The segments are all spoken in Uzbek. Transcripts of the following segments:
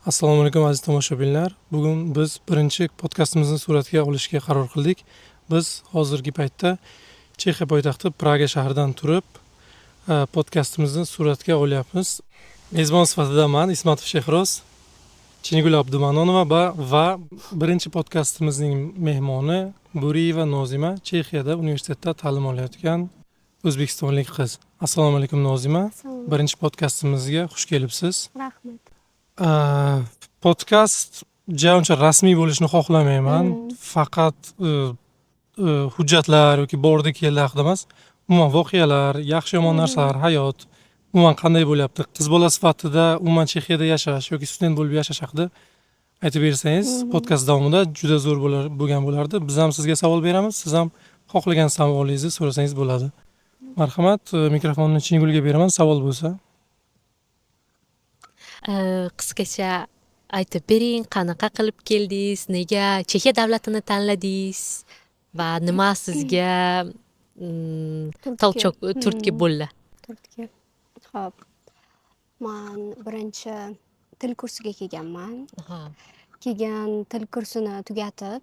Assalomu alaykum, aziz tomoshabinlar. Bugun biz birinchi podkastimizni suratga olishga qaror qildik. Biz hozirgi paytda Chexiya poytaxti Praga shahridan turib podkastimizni suratga olyapmiz. Mezbon sifatida man, Ismatov Shehroz, Chinigul Abdumanonova va birinchi podkastimizning mehmoni Bo'riyeva Nozima, Chexiyada universitetda ta'lim olayotgan o'zbekistonlik qiz. Assalomu alaykum, Nozima. Assalomu. Birinchi podkastimizga xush kelibsiz. Rahmat. Podkast ja uncha rasmiy bo'lishini xohlamayman. Faqat hujjatlar yoki bordi keldi haqida emas, umuman voqealar, yaxshi yomon narsalar, hayot umuman qanday bo'lyapti, qiz bola sifatida umuman Chexiyada yashash yoki student bo'lib yashash haqida aytib bersangiz podkast davomida juda zo'r bo'lgan bo'lardi. Biz ham sizga savol beramiz, siz ham xohlagan savolingizni so'rasangiz bo'ladi. Marhamat, mikrofonni Chinigulga beraman, savol bo'lsa. Qisqacha aytib bering, qanaqa qilib keldingiz, nega Chexiya davlatini tanladingiz va nima sizga Turtki. толчок, turtki bo'ldi? Turtki. Xo'p. Man birinchi til kursiga kelganman. Keyin til kursini tugatib,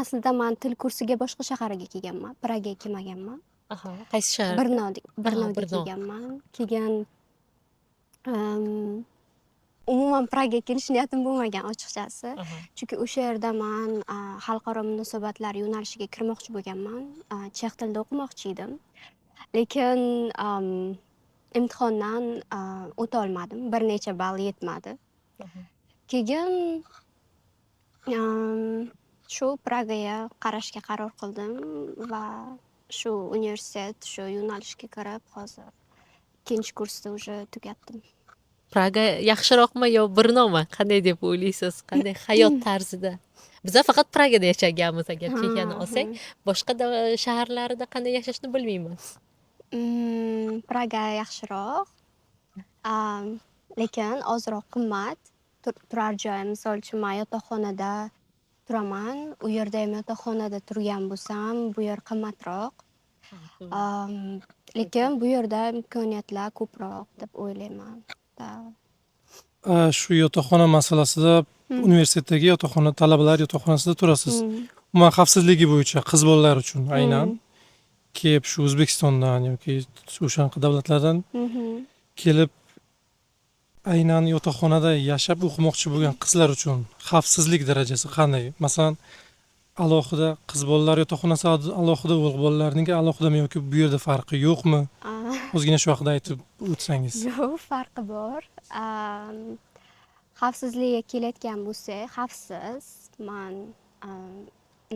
aslida man til kursiga boshqa shaharga kelganman, Pragaga kelmaganman. Aha, qaysi shahar? Brno, Brnoga Brno. kelganman. Keyin umuman Pragaga kelish niyatim bo'lmagan, ochiqchasi. Chunki o'sha yerda man xalqaro munosabatlar yo'nalishiga kirmoqchi bo'lganman. Chex tilida o'qimoqchi edim. Lekin imtihondan o'ta olmadim. Bir necha ball yetmadi. Keyin shu Pragaga qarashga qaror qildim va shu universitet, shu yo'nalishga kirib, hozir ikkinchi kursda уже tugatdim. Praga yaxshiroqmi yo Brnomi? Qanday deb o'ylaysiz? Qanday hayot tarzida? Biza faqat Pragada yashaganmiz, agar Chexiyani olsak, boshqa shaharlarida qanday yashashni bilmaymiz. Praga yaxshiroq. Lekin ozroq qimmat. Turar joy, misol uchun, man yotoqxonada turaman. U yerda ham yotoqxonada turgan bo'lsam, bu yer qimmatroq. Lekin bu yerda imkoniyatlar ko'proq deb o'ylayman. Да. Shu yotoqxona masalasida, universitetdagi yotoqxona, talabalar yotoqxonasida turasiz. Umuman xavfsizligi bo'yicha qiz bolalar uchun aynan kelib, shu O'zbekistondan yoki o'shanaqa davlatlardan kelib, aynan yotoqxonada yashab o'qimoqchi bo'lgan qizlar uchun xavfsizlik darajasi qanday? Masalan, alohida qiz bolalar yotoqxonasi alohida, o'g'il bolalarniki alohidami yoki bu yerda farqi yo'qmi? Ozgina shu haqida aytib o'tsangiz. Yo'q, farqi bor. Xavfsizlikka kelayotgan bo'lsak, xavfsiz. Man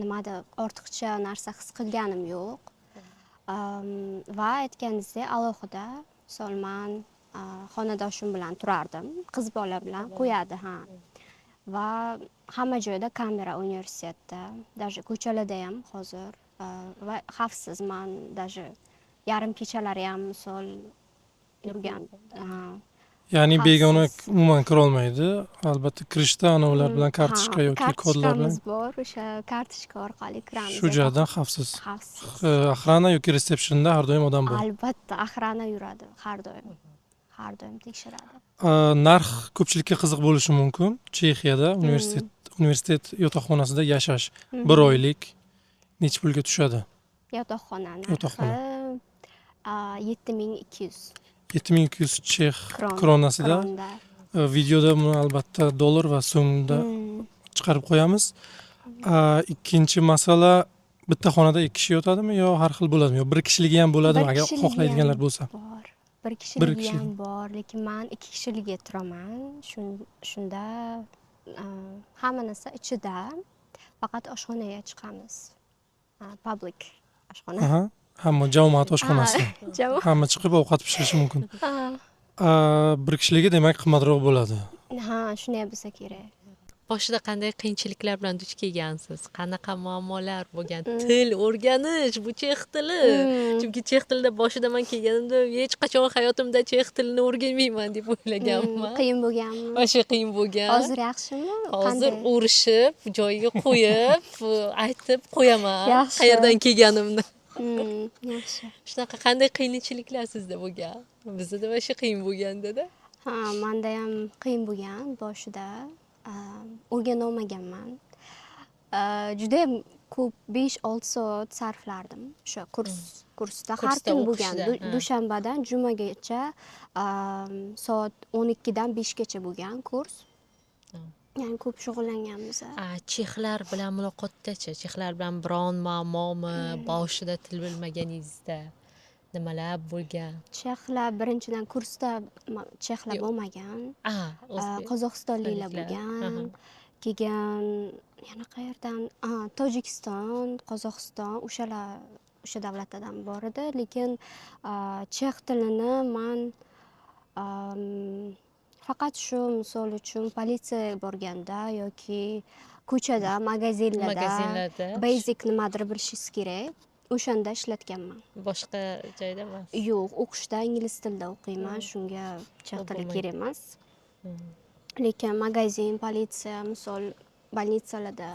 nimada ortiqcha narsa his qilganim yo'q. Va aytganingizdek, alohida, misol, man xonadoshim bilan turardim. Qiz bola bilan qo'yadi, ha. Va hamma joyda kamera universitetda, даже ko'chalarda ham hozir va xavfsiz. Man даже yarim kechalari ham, misol, yurgan. Ha. Ya'ni begona Xavfsiz. umuman kirolmaydi. Albatta, kirishda anavilar bilan, kartochka yoki kodlar bilan. Kartochkamiz bor, o'sha kartochka orqali kiramiz. Shu jihatdan xavfsiz. Xavfsiz. Охрана yoki resepsiyonda har doim odam bor. Albatta, охрана yuradi har doim. Har doim tekshiradi. Narx ko'pchilikka qiziq bo'lishi mumkin. Chexiyada universitet yotoqxonasida yashash bir oylik necha pulga tushadi? Yotoqxona narxi Yotoqxona. 7200. 7200 chex Kron. kronasida. Kronda. Videoda buni albatta dollar va so'mda chiqarib qo'yamiz. Ikkinchi masala, bitta xonada ikki kishi yotadimi yo har xil bo'ladimi yo bir kishiligi ham bo'ladimi, Bir agar kishiligi xohlaydiganlar ham bo'lsa? bor. Bir kishiligi kishilik. ham bor, lekin man ikki kishiligiga turaman. Shunda hamma narsa ichida, faqat oshxonaga chiqamiz. Public oshxona. Aha, hamma jamoat oshxonasi. Ha, jamoat. Hamma chiqib ovqat pishirishi mumkin. Ha. Bir kishiligi demak qimmatroq bo'ladi. Ha, shunday bo'lsa kerak. Boshida qanday qiyinchiliklar bilan duch kelgansiz? Qanaqa muammolar bo'lgan? Til o'rganish, bu chex tili. Chunki chex tilida boshida man kelganimda hech qachon hayotimda chex tilini o'rganmayman deb o'ylaganman. Qiyin bo'lganmi? Вообще qiyin bo'lgan. Hozir yaxshimi? Hozir Qanday? urishib, joyiga qo'yib, aytib qo'yaman Yaxshi. qayerdan kelganimni. Yaxshi. Shunaqa qanday qiyinchiliklar sizda bo'lgan? Bizda вообще qiyin bo'lganda-da. Ha, manda ham qiyin bo'lgan boshida. O'rganolmaganman. Judayam ko'p, 5-6 soat sarflardim o'sha kursda har Kursda kun bo'lgan. O'qishda, ha. Dushanbadan jumagacha, soat 12dan 5gacha bo'lgan kurs. Ya'ni ko'p shug'ullanganmiz. A, chexlar bilan muloqotdachi? Chexlar bilan biron muammomi, boshida til bilmaganingizda nimalar bo'lgan? Chexlar, birinchidan, kursda chexlar Yo'q. bo'lmagan. A, o'zbek. Qozog'istonliklar Qozog'istonliklar. bo'lgan. Keyin yana qayerdan? A, Tojikiston, Qozog'iston, o'shalar, o'sha davlatlardan bor edi. Lekin chex tilini man faqat shu, misol uchun, politsiyaga borganda yoki ko'chada, magazinlarda Magazinlarda. basic nimadir bilishingiz kerak. O'shanda ishlatganman. Boshqa joyda emas. Yo'q, o'qishda ingliz tilida o'qiyman, shunga chex tili Bo'lmaydi. kerak emas. Lekin magazin, politsiya, misol, больница larda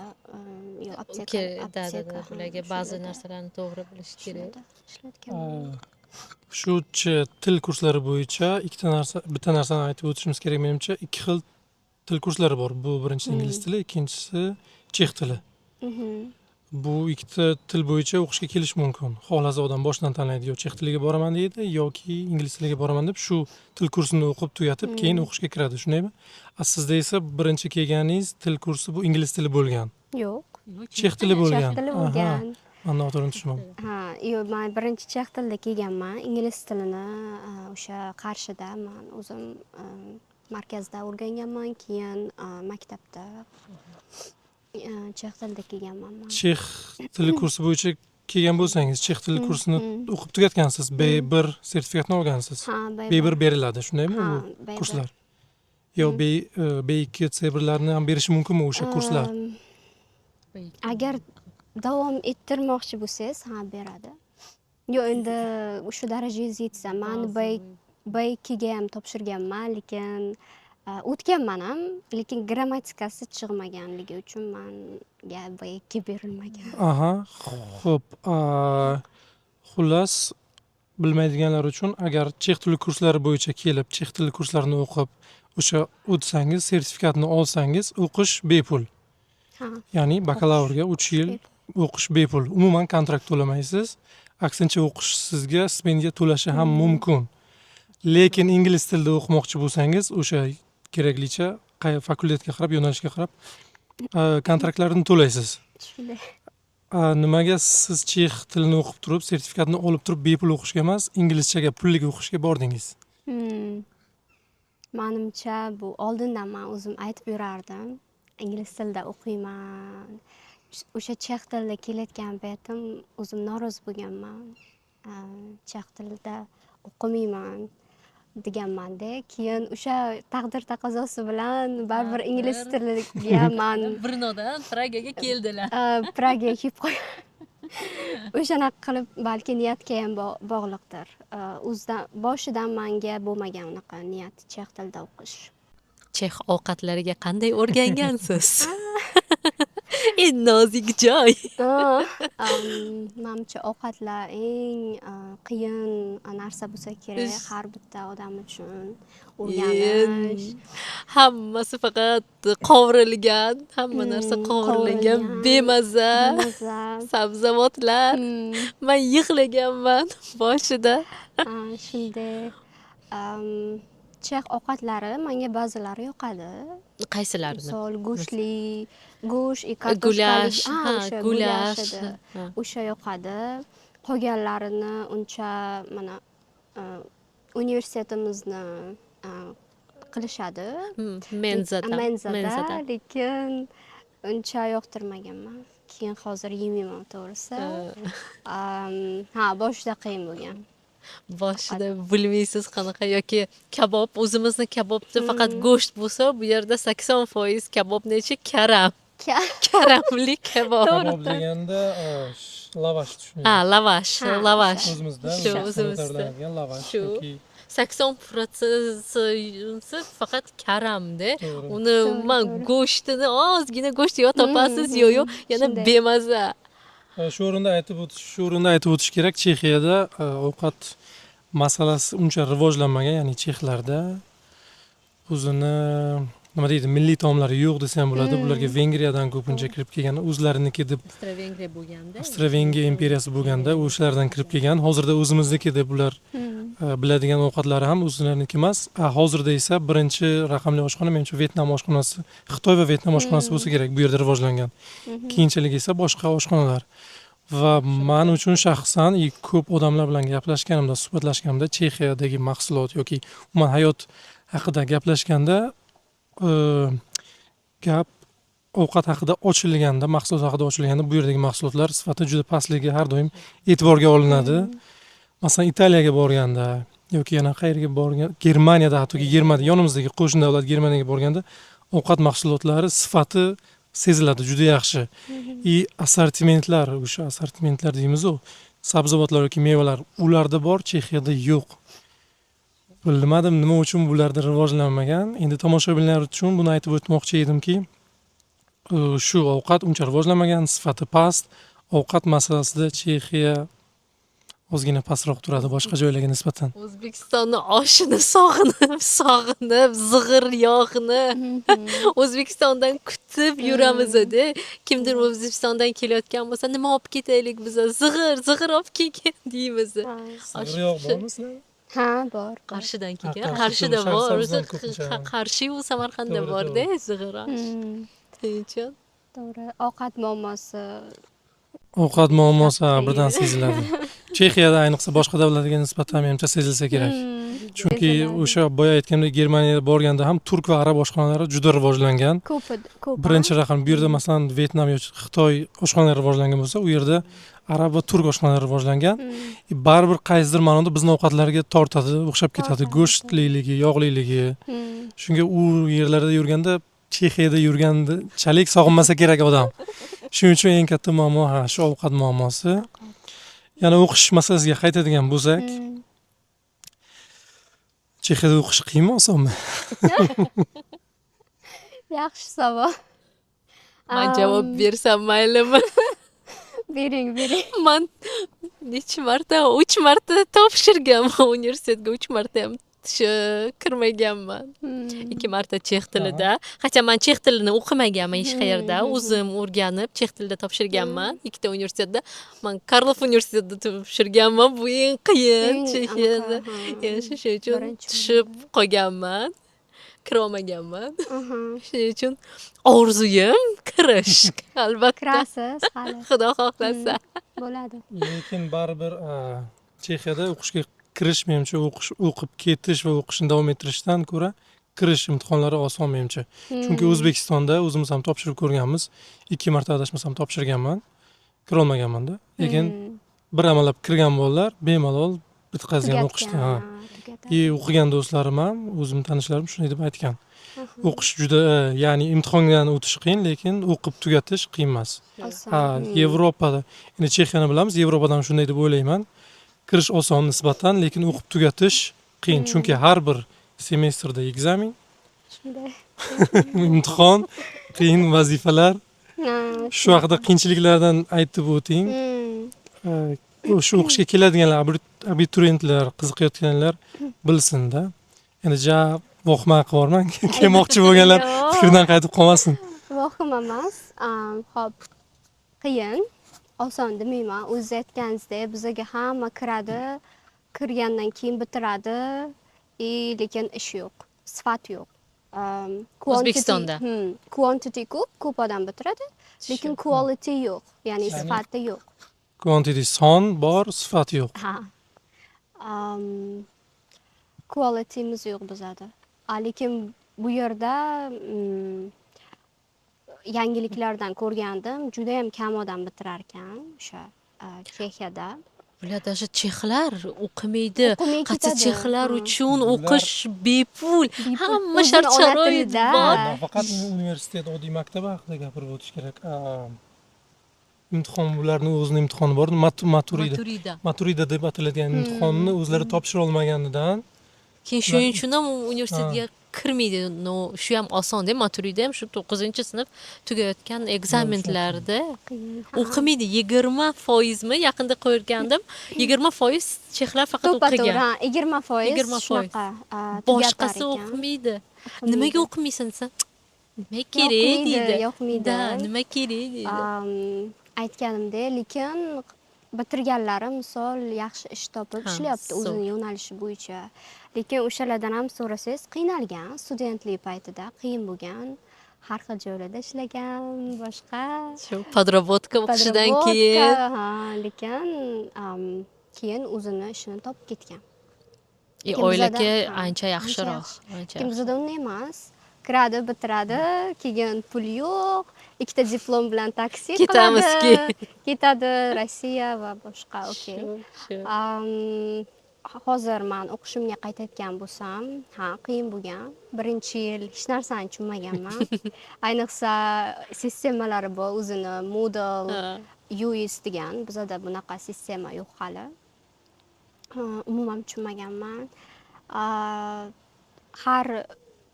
yo apteka, Да, apteka, да, ha, ularga ba'zi shularda narsalarni to'g'ri bilish kerak. shularda ishlatganman. Shu til kurslari bo'yicha ikkita narsa, bitta narsani aytib o'tishimiz kerak menimcha. Ikki xil til kurslari bor. Bu birinchisi ingliz tili, ikkinchisi chex tili. Bu ikkita til bo'yicha o'qishga kelish mumkin. Xohlasa odam boshidan tanlaydi, yo chex tiliga boraman deydi, yoki ingliz tiliga boraman deb, shu til kursini o'qib tugatib, keyin o'qishga kiradi, shundaymi? A sizda esa birinchi kelganingiz til kursi bu ingliz tili bo'lgan. Yo'q. Chex tili bo'lgan. Chex tili bo'lgan. Man noto'g'ri tushunmabman. Ha, yo'q, man birinchi chex tilida kelganman. Ingliz tilini o'sha Qarshida man o'zim markazda o'rganganman, keyin maktabda chex tilida kelganman man. Chex tili kursi bo'yicha kelgan bo'lsangiz, chex tili kursini o'qib tugatgansiz, B1 sertifikatini olgansiz. Ha, B1. B1 beriladi, shundaymi Ha, bu B1. kurslar? Yo B2, C1larni ham berishi mumkinmi o'sha kurslar? Agar davom ettirmoqchi bo'lsangiz, ha, beradi. Yo'q, endi o'sha darajangiz yetsa, man B2ga ham topshirganman, lekin o'tganman ham, lekin grammatikasi chiqmaganligi uchun manga B2 berilmagan. Aha, xo'p, xullas, bilmaydiganlar uchun, agar chex tili kurslari bo'yicha kelib, chex tili kurslarini o'qib, o'sha o'tsangiz, sertifikatni olsangiz, o'qish bepul. Ha. Ya'ni bakalavrga 3 yil o'qish bepul. Umuman kontrakt to'lamaysiz. Aksincha, o'qish sizga stipendiya to'lashi ham mumkin. Lekin ingliz tilida o'qimoqchi bo'lsangiz, o'sha keraklicha fakultetga qarab, yo'nalishga qarab kontraktlarni to'laysiz. Shunday. Nimaga siz chex tilini o'qib turib, sertifikatni olib turib, bepul o'qishga emas, inglizchaga pullik o'qishga bordingiz? Manimcha, bu oldindan man o'zim aytib yurardim. Ingliz tilida o'qiyman. O'sha chex tilida kelayotgan paytim o'zim norozi bo'lganman. Chex tilida o'qimayman deganmanda. Keyin o'sha taqdir taqozosi bilan baribir ingliz tiliga man Brnodan Pragaga keldilar. Pragaga kelib qo'y. O'shanaqa qilib, balki niyatga ham bog'liqdir. O'zidan boshidan manga bo'lmagan unaqa niyat chex tilida o'qish. Chex ovqatlariga qanday o'rgangansiz? Eng nozik joy. Manimcha, ovqatlar eng qiyin narsa bo'lsa kerak har bitta odam uchun o'rganish. Hammasi faqat qovurilgan, hamma narsa qovurilgan, qovurilgan. Bemaza, Bemaza. Sabzavotlar. Man yig'laganman boshida. Ha, shunday. Chex ovqatlari menga ba'zilari yoqadi. Qaysilarini? Misol, go'shtli, go'sht и kartoshkali. Gulash, Ha, ha, o'sha gulash. gulash edi. Ha. O'sha yoqadi. Qolganlarini uncha, mana universitetimizni qilishadi. Menzada. Menzada, Menzada. lekin uncha yoqtirmaganman. Keyin hozir yemayman, to'g'risi. Ha, boshida qiyin bo'lgan. Boshida bilmaysiz qanaqa, yoki kabob, o'zimizni kabobda faqat go'sht bo'lsa, bu yerda 80% kabobni ichi karam. Karamli kabob. Kabob deganda lavash tushuniladi. Ha, lavash, Ha, lavash. O'zimizda Shu, o'zimizda o'zimizda. tayyorlanadigan lavash Shu. yoki 80%si faqat karamda. To'g'ri. Uni umuman go'shtini, ozgina go'sht yo topasiz, yo yo'q, yana Shunday. bemaza. Shu o'rinda aytib o'tish kerak, Chexiyada ovqat masalasi uncha rivojlanmagan, ya'ni chexlarda O'zini, nima deydi, milliy taomlari yo'q desa ham bo'ladi. Bularga Vengriyadan ko'pincha kirib kelgan, o'zlariniki deb. Avstro-Vengriya bo'lganda. Avstro-Vengriya imperiyasi bo'lganda, o'shalardan kirib kelgan. Hozirda o'zimizniki deb ular biladigan ovqatlari ham o'zlariniki emas. Hozirda esa birinchi raqamli oshxona, menimcha, Vyetnam oshxonasi, Xitoy va Vyetnam oshxonasi bo'lsa kerak bu yerda rivojlangan. Keyinchalik esa boshqa oshxonalar. Va man uchun shaxsan и ko'p odamlar bilan gaplashganimda, suhbatlashganimda, Chexiyadagi mahsulot yoki umuman hayot haqida gaplashganda, gap ovqat haqida ochilganda, mahsulot haqida ochilganda, bu yerdagi mahsulotlar sifati juda pastligi har doim e'tiborga olinadi. Masalan, Italiyaga borganda yoki yana qayerga borgan, Germaniyada, hattoki Germaniya, yonimizdagi qo'shni davlat Germaniyaga borganda ovqat mahsulotlari sifati seziladi, juda yaxshi. И assortimentlar, o'sha assortimentlar deymizu, sabzavotlar yoki mevalar ularda bor, Chexiyada yo'q. Bilmadim, nima uchun bularda rivojlanmagan. Endi tomoshabinlar uchun buni aytib o'tmoqchi edimki, shu ovqat uncha rivojlanmagan, sifati past. Ovqat masalasida Chexiya ozgina pastroq turadi boshqa joylarga nisbatan. O'zbekistonni oshini sog'inib, sog'inib, zig'ir yog'ini O'zbekistondan kutib yuramiz-da. Kimdir O'zbekistondan kelayotgan bo'lsa, nima olib ketaylik biza? Zig'ir, zig'ir olib kelgin deymiz. Zig'ir yog' bormi sizlarda? Ha, bor, bor. Qarshidan kelgan, Qarshi Qarshida to'g'ri, bor. Shahriyobdan O'zi ko'pincha. Qarshiyu Samarqandda borda zig'ir osh. Shuning uchun To'g'ri, ovqat muammosi. Ovqat muammosi, ha, Qiyin. birdan seziladi. Chexiyada ayniqsa boshqa davlatlarga nisbatan, menimcha, sezilsa kerak. Chunki Seziladi. o'sha boya aytgandek, Germaniyaga borganda ham turk va arab oshxonalari juda rivojlangan. Ko'p, ko'p. Birinchi raqam bu yerda, masalan, Vyetnam yoki Xitoy oshxonalari rivojlangan bo'lsa, u yerda arab va turk oshxonalari rivojlangan. Baribir qaysidir ma'noda bizni ovqatlarga tortadi, o'xshab ketadi. Tortadi. Go'shtliligi, yog'liligi. Shunga u yerlarda yurganda Chexiyada yurgandachalik sog'inmasa kerak odam. Shuning uchun eng katta muammo, ha, shu ovqat muammosi. Yana o'qish masalasiga qaytadigan bo'lsak, Chexiyada o'qish qiyinmi, osonmi? Yaxshi savol. Man javob bersam maylimi? Bering, bering. Man necha marta, uch marta topshirganman universitetga, uch marta ham shu kirmaganman. Ikki marta chex tilida. Хотя man chex tilini o'qimaganman hech qayerda, o'zim o'rganib chex tilida topshirganman ikkita universitetda. Man Karlov universitetida topshirganman, bu eng qiyin Eng Chexiyada. anaqa, ha. Yani shuning uchun Birinchi tushib qolganman, kirolmaganman. Shuning uchun orzuyim kirish, albatta. Kirasiz hali. Xudo xohlasa. Bo'ladi. Lekin baribir Chexiyada o'qishga kirish, menimcha, o'qish, o'qib ketish va o'qishni davom ettirishdan ko'ra kirish imtihonlari oson, menimcha. Chunki O'zbekistonda o'zimiz ham topshirib ko'rganmiz. Ikki marta, adashmasam, topshirganman. Kirolmaganman-da. Lekin bir amallab kirgan bolalar bemalol bitqazgan o'qishni. Tugatgan, Ha. ha, tugatadi. И o'qigan do'stlarim ham, o'zim tanishlarim shunday deb aytgan. O'qish juda, ya'ni imtihondan o'tish qiyin, lekin o'qib tugatish qiyin emas. Oson. Ha, Yevropada, endi Chexiyani bilamiz, Yevropada ham shunday deb o'ylayman. Kirish oson nisbatan, lekin o'qib tugatish qiyin. Chunki har bir semestrda экзамен, Shunday. imtihon, qiyin vazifalar. Shu haqida qiyinchiliklardan aytib o'ting. Shu o'qishga keladiganlar, abituriyentlar, qiziqayotganlar bilsin-da. Endi ja vohma qilib yubormang. Kelmoqchi bo'lganlar Yo'q. fikridan qaytib qolmasin. Vahima emas. Xo'p, qiyin, oson demayman. O'zingiz aytganingizdek, bizaga hamma kiradi, kirgandan keyin bitiradi, и lekin ish yo'q, sifat yo'q. O'zbekistonda? Quantity ko'p, ko'p odam bitiradi, lekin quality yo'q, ya'ni Ya'ni- sifati yo'q. Quantity, son bor, sifat yo'q. Ha. Qualitymiz yo'q bizada. Lekin bu yerda yangiliklardan ko'rgandim, judayam kam odam bitirar ekan o'sha Chexiyada. Bular даже chexlar o'qimaydi. O'qimay Qaysi ketadi. chexlar Ha. uchun Bular- o'qish bepul. Bepul. Hamma O'zini shart ona sharoit tilida. bor. Nafaqat universitet, oddiy maktab haqida gapirib o'tish kerak. Imtihon, ularni o'zini imtihoni bor. Maturida. Maturida. Maturida deb ataladigan imtihonni o'zlari topshira olmaganidan. Keyin shuning uchun ham universitetga kirmaydi. Но, shu ham osonda, maturida ham shu 9-sinf tugayotgan экзамен larda Qiyin. o'qimaydi. 20%mi, yaqinda qo'ygandim. 20% chexlar faqat To'ppa to'g'ri, o'qigan. ha, 20% 20%. shunaqa tugatar Boshqasi ekan. o'qimaydi. Nimaga o'qimaysan desa, nima kerak Yoqmaydi, deydi. yoqmaydi. Да, nima kerak deydi. Aytganimdek, lekin bitirganlari, misol, yaxshi ish topib ishlayapti o'zini yo'nalishi bo'yicha. Lekin o'shalardan ham so'rasangiz, qiynalgan, studentlik paytida qiyin bo'lgan, har xil joylarda ishlagan, boshqa. Shu подработка, o'qishidan Подработка, keyin. Ha, lekin keyin o'zini ishini topib ketgan. Lekin Oilaga ha, ancha ancha yaxshiroq. yaxshi. Ancha Lekin bizada unday emas. Kiradi, bitiradi, keyin pul yo'q, ikkita diplom bilan taksi Ketamiz qiladi, ketadi Rossiya va boshqa, okey. Shu. Hozir man o'qishimga qaytayotgan bo'lsam, ha, qiyin bo'lgan. Birinchi yil hech narsani tushunmaganman. Ayniqsa sistemalari bor o'zini, Moodle, UIS degan, bizada bunaqa sistema yo'q hali. Ha, umuman tushunmaganman. Har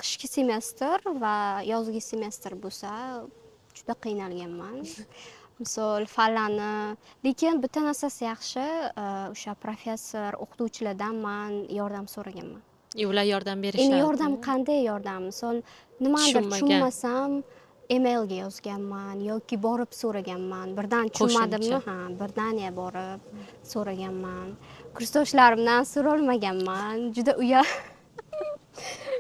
qishki semestr va yozgi semestr bo'lsa, juda qiynalganman. Misol, fanlarni, lekin bitta narsasi yaxshi, o'sha professor, o'qituvchilardan man yordam so'raganman. И ular yordam Endi berishadi. Yordam, qanday yordam? Misol, nimadir Tushunmagan. Tushunmasam, emailga yozganman yoki borib so'raganman. Birdan tushunmadimmi? Qo'shimcha. Ha, birdaniga borib so'raganman. Kursdoshlarimdan so'rolmaganman. Juda uyal,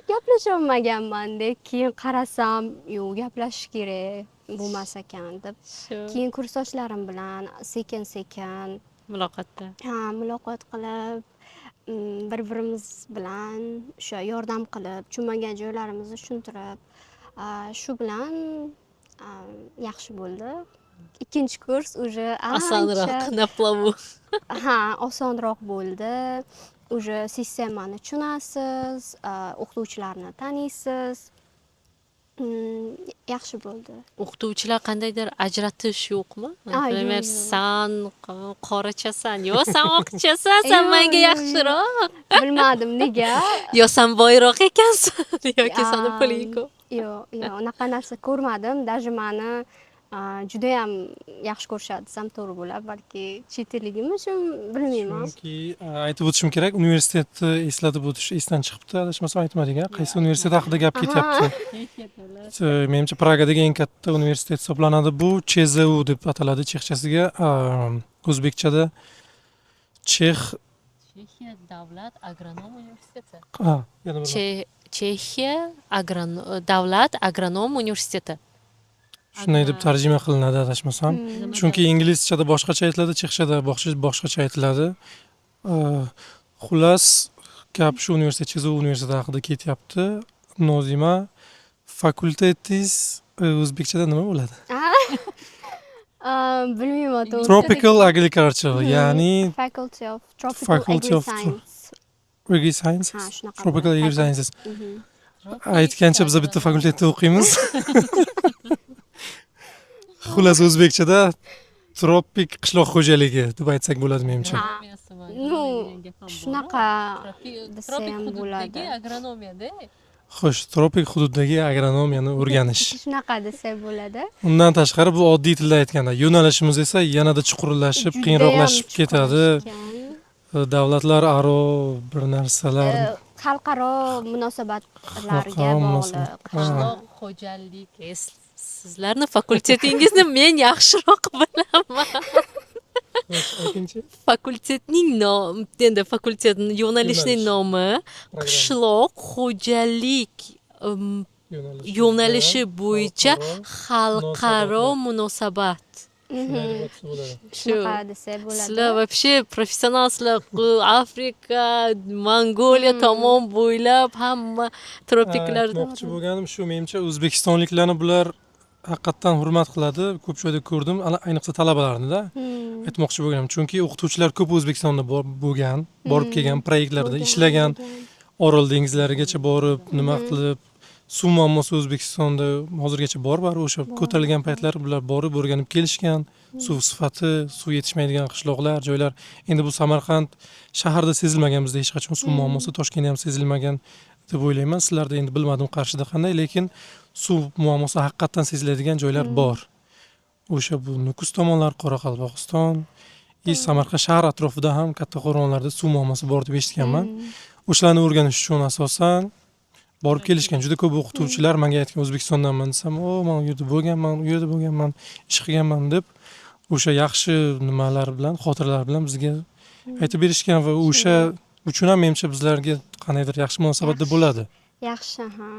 gaplasholmaganman-da. Keyin qarasam, yo'q, gaplashish kerak, bo'lmas ekan deb. Shu Keyin kursdoshlarim bilan sekin-sekin muloqotda. Ha, muloqot qilib, bir-birimiz bilan o'sha yordam qilib, tushunmagan joylarimizni tushuntirib, shu bilan yaxshi bo'ldi. Ikkinchi kurs уже Osonroq, ancha на плаву. Ha, osonroq bo'ldi. Уже sistemani tushunasiz, o'qituvchilarni taniysiz. Yaxshi bo'ldi. O'qituvchilar qandaydir ajratish yo'qmi? A, yo'q, Например, yo'q. San qorachasan, yo san oqchasan, san Yo'q, menga yo'q, yo'q. yaxshiroq. Bilmadim nega. Yo san boyroq ekansan, yoki sani puling ko'p. Yo'q, unaqa narsa ko'rmadim. Даже mani judayam yaxshi ko'rishadi desam to'g'ri bo'ladi. Balki chet elligim uchun, bilmayman. Chunki aytib o'tishim kerak, universitetni eslatib o'tish esdan chiqibdi, adashmasam aytmadik, a? Qaysi universitet haqida gap ketyapti? Menimcha, Pragadagi eng katta universitet hisoblanadi bu. ЧЗУ deb ataladi chexchasiga. O'zbekchada chex Chexiya davlat agronom universiteti. Ha, yana bir Chexiya davlat agronom universiteti. Shunday deb tarjima qilinadi, adashmasam. Chunki inglizchada boshqacha aytiladi, chexchada boshqacha aytiladi. Xullas, gap shu universitet, ЧЗУ universiteti haqida ketyapti. Nozima, fakultetingiz o'zbekchada nima bo'ladi? Bilmayman to'g'ri. Tropical agriculture, ya'ni Faculty of Tropical Faculty of Agri-Science. Agri Sciences. Ha, shunaqa Tropical bo'ladi. Agri Sciences. Aytgancha, biz bitta fakultetda o'qiymiz. Xullas, o'zbekchada tropik qishloq xo'jaligi deb aytsak bo'ladi, menimcha. Ha. Ну, shunaqa desa Tropik ham hududdagi bo'ladi. agronomiyada. Xo'sh, tropik hududdagi agronomiyani o'rganish. Shunaqa desa bo'ladi. Undan tashqari, bu oddiy tilda aytganda, yo'nalishimiz esa yanada chuqurlashib, Judayam qiyinroqlashib ketadi. Chuqurlashgan. Davlatlar aro bir narsalar. Xalqaro munosabatlarga Xalqaro munosabat. bog'liq. Qishloq xo'jalik. Sizlarni fakultetingizni men yaxshiroq bilaman. Aytingchi. Fakultetning nomi, endi fakultet yo'nalishining Yo'nalish. Nomi qishloq xo'jalik yo'nalishi bo'yicha xalqaro munosabat. Shunaqa desa bo'ladi. Sizlar вообще professionalsizlar. Afrika, Mongoliya tomon bo'ylab hamma tropiklar. Aytmoqchi bo'lganim shu, menimcha, o'zbekistonliklarni bular haqiqatdan hurmat qiladi. Ko'p joyda ko'rdim, ayniqsa talabalarni-da. Aytmoqchi bo'lganim, chunki o'qituvchilar ko'p O'zbekistonda bo'lgan, borib kelgan, proyektlarda Bo'lgan, ishlagan, bo'lgan. Orol dengizlarigacha borib, nima qilib, suv muammosi O'zbekistonda hozirgacha bor baribir, o'sha ko'tarilgan paytlar bular borib o'rganib kelishgan, suv sifati, suv yetishmaydigan qishloqlar, joylar. Endi bu Samarqand shaharda sezilmagan bizda hech qachon suv muammosi, Toshkentda ham sezilmagan deb o'ylayman. Sizlarda endi bilmadim Qarshida qanday, lekin suv muammosi haqiqatdan seziladigan joylar bor. O'sha bu Nukus tomonlar, Qoraqalpog'iston и Samarqand shahar atrofida ham katta qo'rg'onlarda suv muammosi bor deb eshitganman. O'shalarni o'rganish uchun asosan Borib kelishgan juda ko'p o'qituvchilar menga aytgan, O'zbekistondanman desam, "O, man u yerda bo'lganman, u yerda bo'lganman, ish qilganman" deb o'sha yaxshi nimalar bilan, xotiralar bilan bizga aytib berishgan va o'sha uchun ham menimcha bizlarga qandaydir yaxshi munosabatda Yaxshi. bo'ladi. Yaxshi, ha.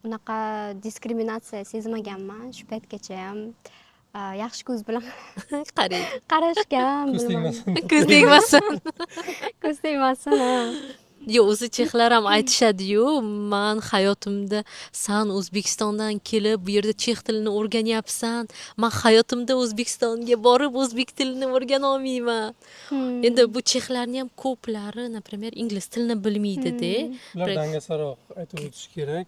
Unaqa diskriminatsiya sezmaganman shu paytgacha ham. Yaxshi ko'z bilan qaraydi. qarashgan, Ko'z bilmadim. tegmasin. Ko'z tegmasin. Ko'z tegmasin, ha. Yo'q, o'zi chexlar ham aytishadi-yu, man hayotimda san O'zbekistondan kelib bu yerda chex tilini o'rganyapsan, man hayotimda O'zbekistonga borib o'zbek tilini o'rgana olmayman. Endi bu chexlarni ham ko'plari, например, ingliz tilini bilmaydida. Ular dangasaroq, aytib o'tish kerak.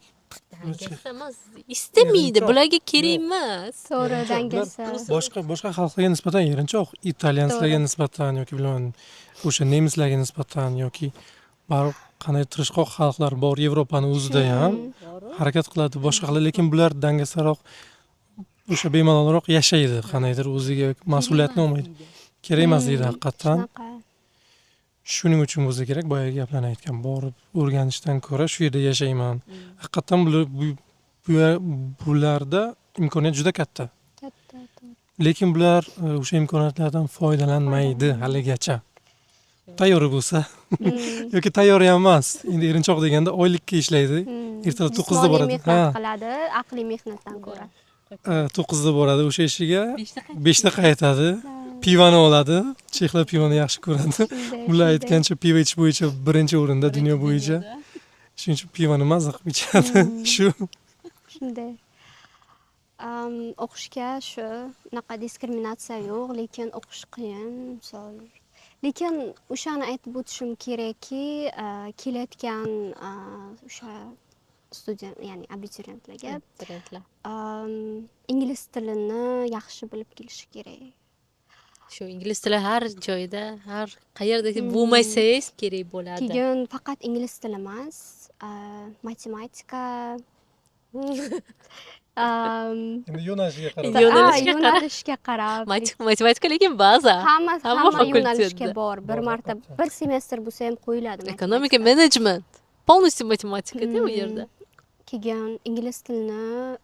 Dangasa emas, istamaydi, Erinchoq. bularga kerak Yo'q. emas. To'g'ri, Erinchoq. dangasa. Boshqa xalqlarga nisbatan erinchoq, italyanslarga nisbatan yoki bilmadim, o'sha nemislarga nisbatan yoki baribir qanday tirishqoq xalqlar bor Yevropani o'zida ham harakat qiladi, boshqa qiladi, lekin bular dangasaroq, o'sha bemalolroq yashaydi, qandaydir o'ziga mas'uliyatni olmaydi. Kerak emas deydi haqiqatdan. Shunaqa. Shuning uchun bo'lsa kerak, boyagi gaplarni aytgan, borib o'rganishdan ko'ra shu yerda yashayman. Haqiqatdan bularda imkoniyat juda katta. Katta, to'g'ri. Lekin bular o'sha imkoniyatlardan foydalanmaydi haligacha. Tayyor bo'lsa yoki tayyor ham emas. Endi erinchoq deganda oylikka ishlaydi. Ertalab 9da Jismoniy boradi. mehnat qiladi, aqliy mehnatdan ko'ra. 9da boradi o'sha ishiga, 5da qaytadi. Pivani oladi. Chexlar pivani yaxshi ko'radi. Shunday, Ular shunday. aytgancha, pivo ichish bo'yicha birinchi o'rinda dunyo bo'yicha. Shuning uchun pivani mazza qilib ichadi. Shu. Shunday. O'qishga shu unaqa diskriminatsiya yo'q, lekin o'qish qiyin, misol. Lekin o'shani aytib o'tishim kerakki, kelayotgan o'sha student, ya'ni abituriyentlarga Abituriyentlar. Ingliz tilini yaxshi bilib kelishi kerak. Shu ingliz tili har joyda, har qayerda bo'lmasangiz kerak bo'ladi. Keyin faqat ingliz tili emas, matematika, Endi yo'nalishiga qarab. Yo'nalishga qarab. Yo'nalishga qarab. Matematika lekin baza. Hamma Hamma hamma yo'nalishga fakultetda. bor. Bir Bor, marta albatta. bir semestr bo'lsa ham qo'yiladi Ekonomika, matematika. menejment. Полностью matematika-da u yerda. Keyin ingliz tilini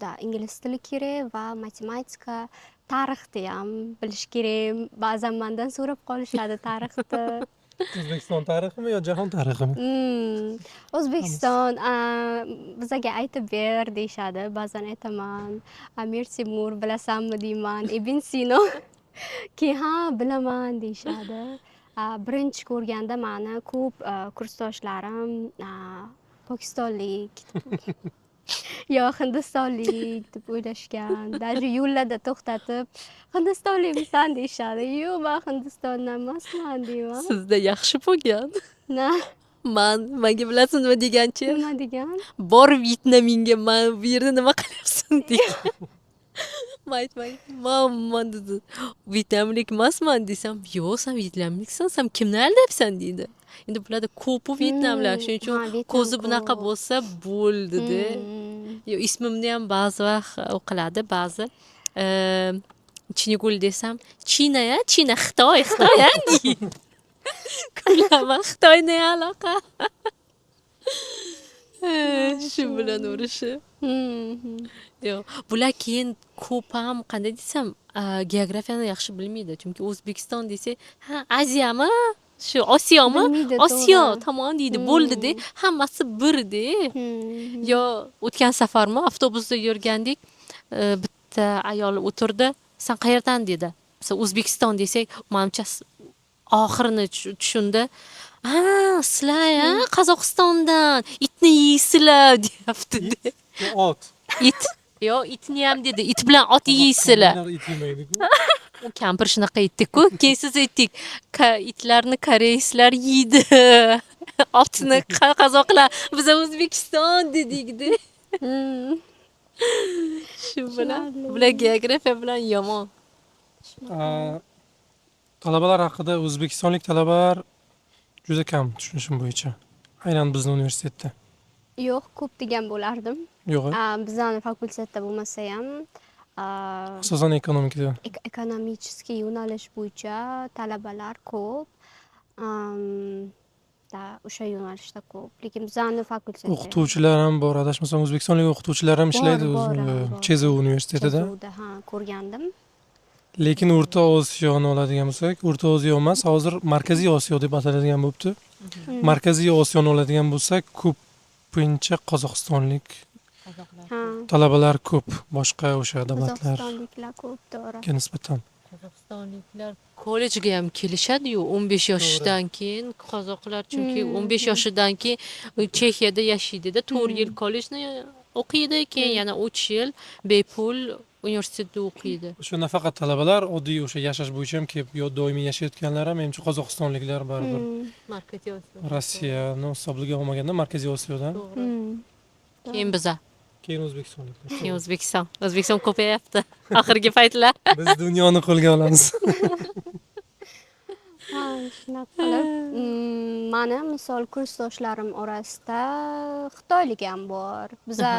да, ingliz tili kerak va matematika, tarixni ham bilish kerak. Ba'zan mandan so'rab qolishadi tarixni. O'zbekiston tariximi yo jahon tariximi? O'zbekiston, bizaga aytib ber deyishadi. Ba'zan aytaman, Amir Temur bilasanmi deyman, Ibn Sino. Keyin ha, bilaman deyishadi. Birinchi ko'rganda mani ko'p kursdoshlarim pokistonlik yo hindistonlik deb o'ylashgan. Даже yo'llarda to'xtatib, hindistonlikmisan deyishadi. Yo'q, man Hindistondan emasman deyman. Sizda yaxshi bo'lgan. Na, Man manga bilasiz nima deganchi? Nima degan? Bor Vyetnamingga, man bu yerda nima qilyapsan degan. Man aytmang, man dedi, vyetnamlik emasman desam, yo'q, sen vyetnamliksan, sen kimni aldayapsan deydi. Endi bularda ko'pi vyetnamlar, shuning uchun Ha, Vyetnam ko'zi bunaqa ko'p. bo'lsa bo'ldi-da. Yo, ismimni ham ba'zi vaqt u qiladi, ba'zi Chinigul desam, China ya, China, Xitoy, Xitoy ya deydi. Kulaman, Xitoy ne aloqa? Shu bilan urishib. Yo'q, bular keyin ko'p ham qanday desam, geografiyani yaxshi bilmaydi. Chunki O'zbekiston desak, ha, Aziyami? Shu Osiyomi? Bilmaydi, Osiyo to'g'ri. tomon deydi, bo'ldi-da. Hammasi bir-da. Yo, o'tgan safarmi avtobusda yurgandik, bitta ayol o'tirdi. Sen qayerdan dedi. Biz O'zbekiston desak, manimcha oxirini tushundi. Ha, sizlar ya Qozog'istondan itni yeysizlar deyapti. It? Yo, ot. It. Yo, itni ham dedi. It bilan ot yeysizlar. Qozog'lar it yemaydi-ku. U kampir shunaqa aytdi-ku. Keyin siz aytdik, itlarni koreyslar yeydi. Otni qozoqlar. Biz O'zbekiston dedik-da. Shu bilan Tushunarli. bular geografiya bilan yomon. Talabalar haqida, o'zbekistonlik talabalar juda kam tushunishim bo'yicha. Aynan bizni universitetda. Yo'q, ko'p degan bo'lardim. Yo'q, Bizani fakultetda bo'lmasa ham, asosan ekonomikada. Экономический yo'nalish bo'yicha talabalar ko'p. O'sha yo'nalishda ko'p, lekin bizani fakultetda O'qituvchilar ham bor, adashmasam, o'zbekistonlik o'qituvchilar ham Bor, ishlaydi bor, bor. ЧЗУ universitetida. ЧЗУda, ha, ko'rgandim. Lekin O'rta Osiyoni oladigan bo'lsak, O'rta Osiyo emas, hozir Markaziy Osiyo deb ataladigan bo'libdi. Markaziy Osiyoni oladigan bo'lsak, ko'pincha qozog'istonlik talabalar ko'p boshqa o'sha davlatlarga Qozog'istonliklar ko'p, to'g'ri. nisbatan. Qozog'istonliklar kollejga ham kelishadi-yu, 15 yoshdan keyin qozoqlar, chunki 15 yoshidan keyin Chexiyada yashaydida, 4 yil kollejni o'qiydi, keyin yana 3 yil bepul universitetda o'qiydi. O'sha nafaqat talabalar, oddiy o'sha yashash bo'yicha ham kelib yo doimiy yashayotganlar ham, menimcha, qozog'istonliklar baribir Markaziy Osiyo. Rossiyani hisobiga olmaganda Markaziy Osiyodan, To'g'ri. Keyin biza, keyin o'zbekistonliklar. Keyin O'zbekiston. O'zbekiston ko'payapti oxirgi paytlar. Biz dunyoni qo'lga olamiz. Ha, shunaqa qilib, mani misol kursdoshlarim orasida xitoylik ham bor. Biza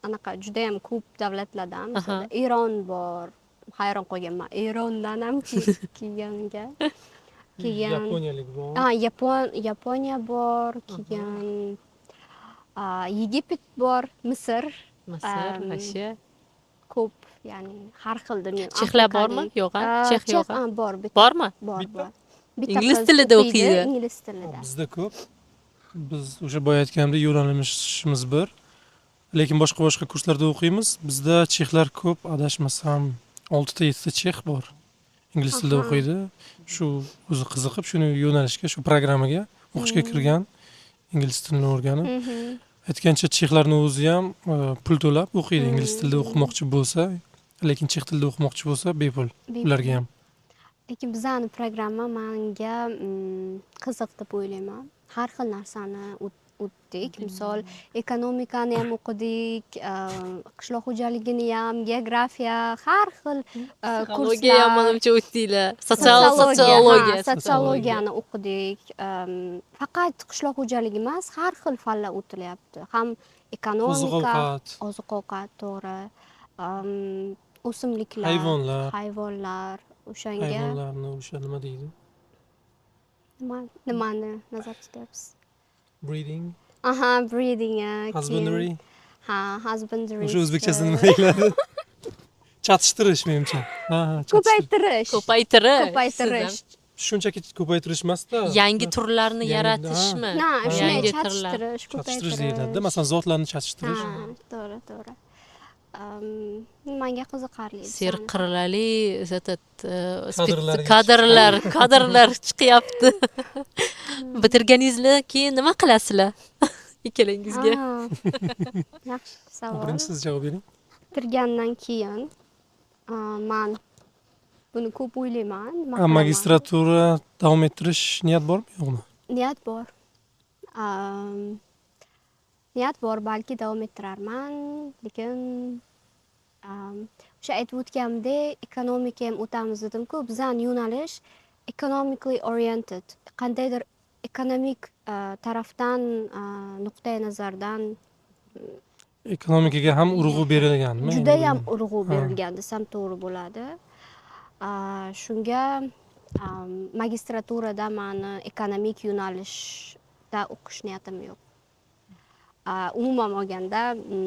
anaqa judayam ko'p davlatlardan, misol Eron bor. Hayron qolganman. Erondan ham kelganga. Keyin Yaponiyalik bor. Ha, Yaponiya bor, keyin Египет bor, Misr. Misr, вообще. Ko'p, ya'ni har xil dunyo. Chexlar bormi? Afrikalik. Yo'q, a? A, Chex yo'q, a? Ha, bor, bitta. Bormi? Bor, Bitta? bor. Bitta Ingliz qiz tilida o'qiydi. Ingliz tilida. Bizda ko'p. Biz o'sha boya aytganimdek, yo'nalishimiz bir. Lekin boshqa boshqa kurslarda o'qiymiz. Bizda chexlar ko'p, adashmasam, 6 ta 7 ta chex bor. Ingliz tilida o'qiydi. Shu o'zi qiziqib, shuni yo'nalishga, shu programmaga o'qishga kirgan, ingliz tilini o'rganib. Aytgancha, chexlarni o'zi ham pul to'lab o'qiydi ingliz tilida o'qimoqchi bo'lsa, lekin chex tilida o'qimoqchi bo'lsa bepul Bepul. ularga ham. Lekin bizani programma manga qiziq deb o'ylayman. Har xil narsani o'tdik. Misol, ekonomikani ham o'qidik, qishloq xo'jaligini ham, geografiya, har xil Psixologiya ham kurslar. Manimcha o'tdinglar. Sotsial Sotsiologiya, sotsiologiya. ha, sotsiologiyani o'qidik. Faqat qishloq xo'jaligi emas, har xil fanlar o'tilyapti. Ham ekonomika, Oziq-ovqat, oziq-ovqat, to'g'ri. O'simliklar, hayvonlar, hayvonlar, o'shanga hayvonlarni o'sha nima deydi? Nimani nazarda tutyapsiz? Breeding, Aha, breeding, husbandry. Ha, husbandry. O'sha o'zbekchasida nima deyiladi? Chatishtirish, menimcha. Ha, chatishtirish. Ko'paytirish. Ko'paytirish. Ko'paytirish. Shunchaki ko'paytirish emasda. Yangi turlarni yaratishmi? Na, shunday Yangi turlar. chatishtirish, Chatishtirish deyiladi. ko'paytirish. Masalan, zotlarni chatishtirish. Ha, to'g'ri. Menga qiziqarli bizani. Serqirlali этот Kadrlar kadrlar chiqyapti. Bitirganingizdan keyin nima qilasizlar? Ikkalangizga. Ha, yaxshi savol. Birinchi siz javob bering. Bitirgandan keyin man buni ko'p o'ylayman. Nima Ha, qilaman? magistratura davom ettirish niyat bormi, yo'qmi? Niyat bor. Niyat bor, balki davom ettirarman, lekin o'sha aytib o'tganimdek, ekonomika ham o'tamiz dedim-ku, bizani yo'nalish economically oriented, qandaydir ekonomik tarafdan, nuqtai nazardan. Ekonomikaga ham urg'u berilganmi? Judayam urg'u berilgan desam to'g'ri bo'ladi. Shunga magistraturada mani ekonomik yo'nalishda o'qish niyatim yo'q. Umuman olganda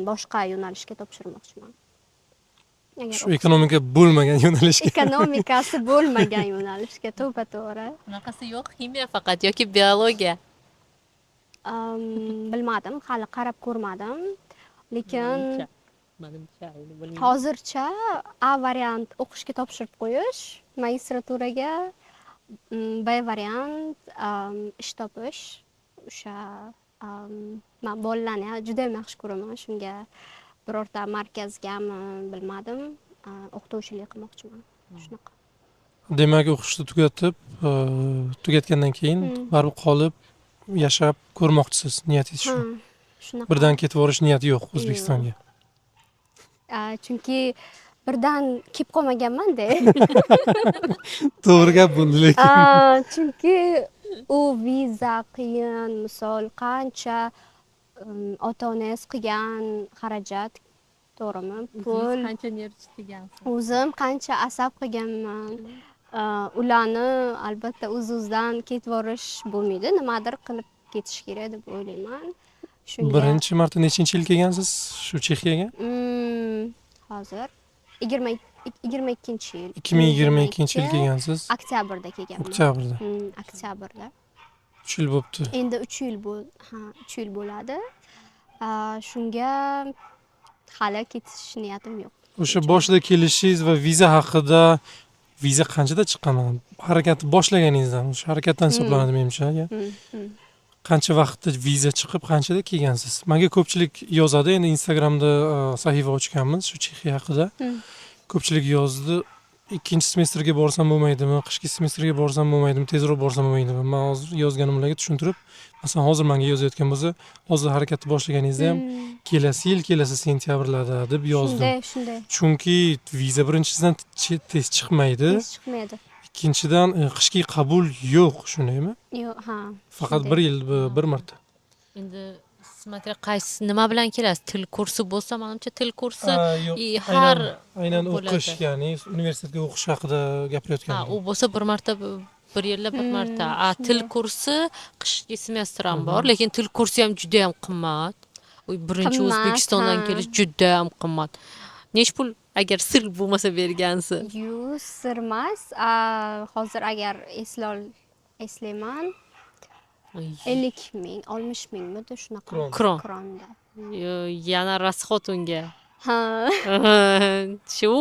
boshqa yo'nalishga topshirmoqchiman. Agar Shu ekonomika bo'lmagan yo'nalishga. Ekonomikasi bo'lmagan yo'nalishga, to'ppa to'g'ri. Unaqasi yo'q, ximiya faqat yoki biologiya. Bilmadim, hali qarab ko'rmadim. Lekin Manimcha, bilmayman. Hozircha A variant o'qishga topshirib qo'yish, magistraturaga, B variant ish topish. O'sha man bolalarni juda ham yaxshi ko'raman. Shunga birorta markazgami, bilmadim, o'qituvchilik qilmoqchiman. Shunaqa. Demak, o'qishni tugatib, tugatgandan keyin baribir qolib yashab ko'rmoqchisiz. Niyatingiz shu. Ha, shunaqa. Birdan ketib yuborish niyati yo'q O'zbekistonga. Chunki birdan kelib qolmaganman-da. To'g'ri gap bo'ldi lekin. Chunki u viza qiyin, misol qancha ota onangiz qilgan xarajat, to'g'rimi? Pul Qancha nerv qilgansiz? O'zim qancha asab qilganman. Ularni albatta o'z o'zidan ketib yuborish bo'lmaydi, nimadir qilib ketish kerak deb o'ylayman. Shunga Birinchi marta nechinchi yil kelgansiz shu Chexiyaga? Hozir 22-yil. 2022-yil kelgansiz. Oktyabrda kelganman. Oktyabrda. Oktyabrda. 3 yil bo'pti. Endi 3 yil ha, 3 yil bo'ladi. Shunga hali ketish niyatim yo'q. O'sha boshida kelishingiz va viza haqida, viza qanchada chiqqan? Harakatni boshlaganingizdan, o'sha harakatdan hisoblanadi menimcha. Ya. Qancha vaqtda viza chiqib, qanchada kelgansiz? Menga ko'pchilik yozadi, endi Instagramda sahifa ochganmiz shu Chexiya haqida. Ko'pchilik yozdi, ikkinchi semestrga borsam bo'lmaydimi, qishki semestrga borsam bo'lmaydimi, tezroq borsam bo'lmaydimi? Man hozir yozganim ularga tushuntirib, masalan, hozir menga yozayotgan bo'lsa, hozir harakatni boshlaganingizda ham kelasi yil, kelasi sentyabrlarda deb yozdim. Shunday, shunday. Chunki viza birinchisidan tez chiqmaydi. Tez chiqmaydi. Ikkinchidan qishki qabul yo'q, shundaymi? Yo'q, ha. Faqat Shunday. bir yil bir marta. Endi смотря qaysi nima bilan kelasiz. Til kursi bo'lsa, manimcha, til kursi Yo'q, и har aynan bo'ladi. o'qish, ya'ni universitetga o'qish haqida gapirayotgan. Ha, u bo'lsa bir marta, bir yilda bir marta. A til Shunday. kursi qishki semestr ham bor, lekin til kursi ham juda ham qimmat. U birinchi Qimmat, O'zbekistondan ha. kelish juda ham qimmat. Nechi pul, agar sir bo'lmasa, bergansiz? Yo'q, sir emas. Hozir agar eslayman, 50 000, 60 mingmidi, shunaqa. Kron. Kron. Kronda. Yana расход unga. Ha. Shu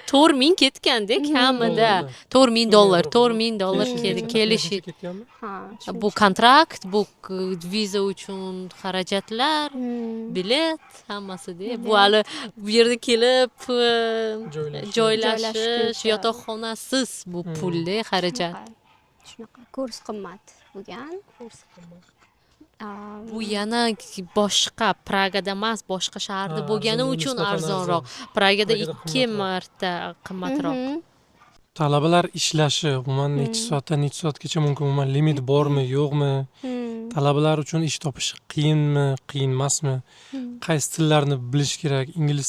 4000 ketganda kamida. Dollarda. 4000 dollar, 4000 dollar kelishi. Ketganmi? Ha. Bu kontrakt, bu viza uchun xarajatlar, bilet, hammasida. Bu hali bu yerda kelib Joylashish. joylashish, Joylashguncha. yotoqxonasiz bu pulda xarajat. Shunaqa. Shunaqa. Kurs qimmat bo'lgan. Bu yana boshqa, Pragada emas, boshqa shaharda Ha, bo'lgani arzon, uchun nisbatan arzonroq. arzon. Pragada Pragada ikki qimmatroq. marta qimmatroq. Talabalar ishlashi umuman necha soatdan necha soatgacha mumkin? Umuman limit bormi, yo'qmi? Talabalar uchun ish topish qiyinmi, qiyin emasmi? Qaysi tillarni bilish kerak? Ingliz,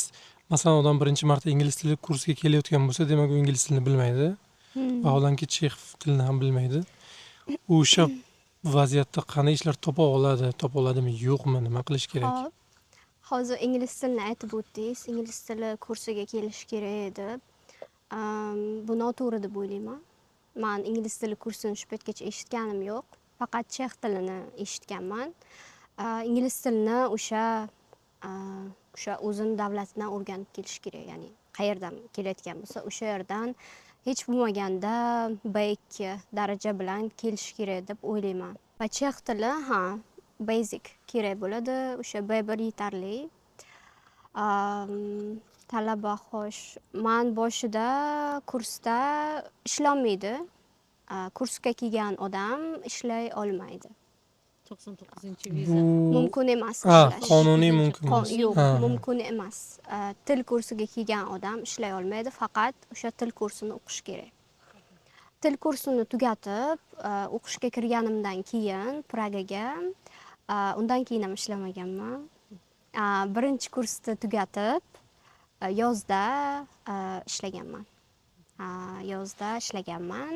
masalan, odam birinchi marta ingliz tili kursiga kelayotgan bo'lsa, demak, u ingliz tilini bilmaydi. Vaholanki, chex tilini ham bilmaydi. U o'sha vaziyatda qanday ishlar topa oladi, topa oladimi, yo'qmi, nima qilish kerak? Hop. Hozir ingliz tilini aytib o'tdingiz. Ingliz tili kursiga kelish kerak deb. Bu noto'g'ri deb o'ylayman. Man ingliz tili kursini shu paytgacha eshitganim yo'q. Faqat chex tilini eshitganman. Ingliz tilini o'sha o'zini davlatidan o'rganib kelish kerak. Ya'ni qayerdan kelayotgan bo'lsa, o'sha yerdan hech bo'lmaganda B2 daraja bilan kelish kerak deb o'ylayman. Va chex tili, ha, basic kerak bo'ladi. O'sha B1 yetarli. Talaba xo'sh, man boshida kursda ishlolmaydi. Kursga kelgan odam ishlay olmaydi. 99-viza. Bu Mumkin emas ha, ishlash. qonuniy mumkin emas. Yo'q, Ha. mumkin emas. Til kursiga kelgan odam ishlay olmaydi, faqat o'sha til kursini o'qish kerak. Til kursini tugatib, o'qishga kirganimdan keyin Pragaga, undan keyin ham ishlamaganman. Birinchi kursni tugatib, yozda ishlaganman. Yozda ishlaganman.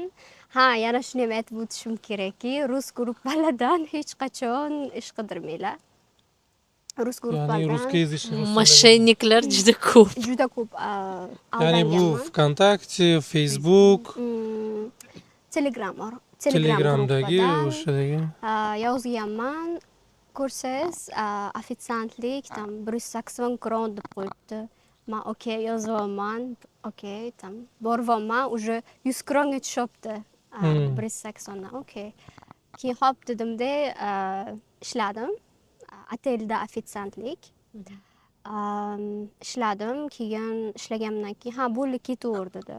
Ha, yana shuni ham aytib o'tishim kerakki, rus gruppalardan hech qachon ish qidirmanglar. Rus Ya'ni gruppalardan русскоязычный rus tilidagi. Мошенник lar juda ko'p. Juda ko'p Ya'ni bu aldanganman. VKontakte, Facebook, Telegram Telegram Telegramdagi gruppadan, o'shadagi. Yozganman. Ko'rsangiz, ofitsiantlik там 180 kron deb qo'yibdi. Man okey yozyapman, okey, там boryapman, уже 100 kronga tushyapti. 180dan, okey. Keyin hop dedimda, ishladim. Otelda ofitsiantlik. Ishladim, keyin ishlaganimdan keyin, ha, bo'ldi, ketaver dedi.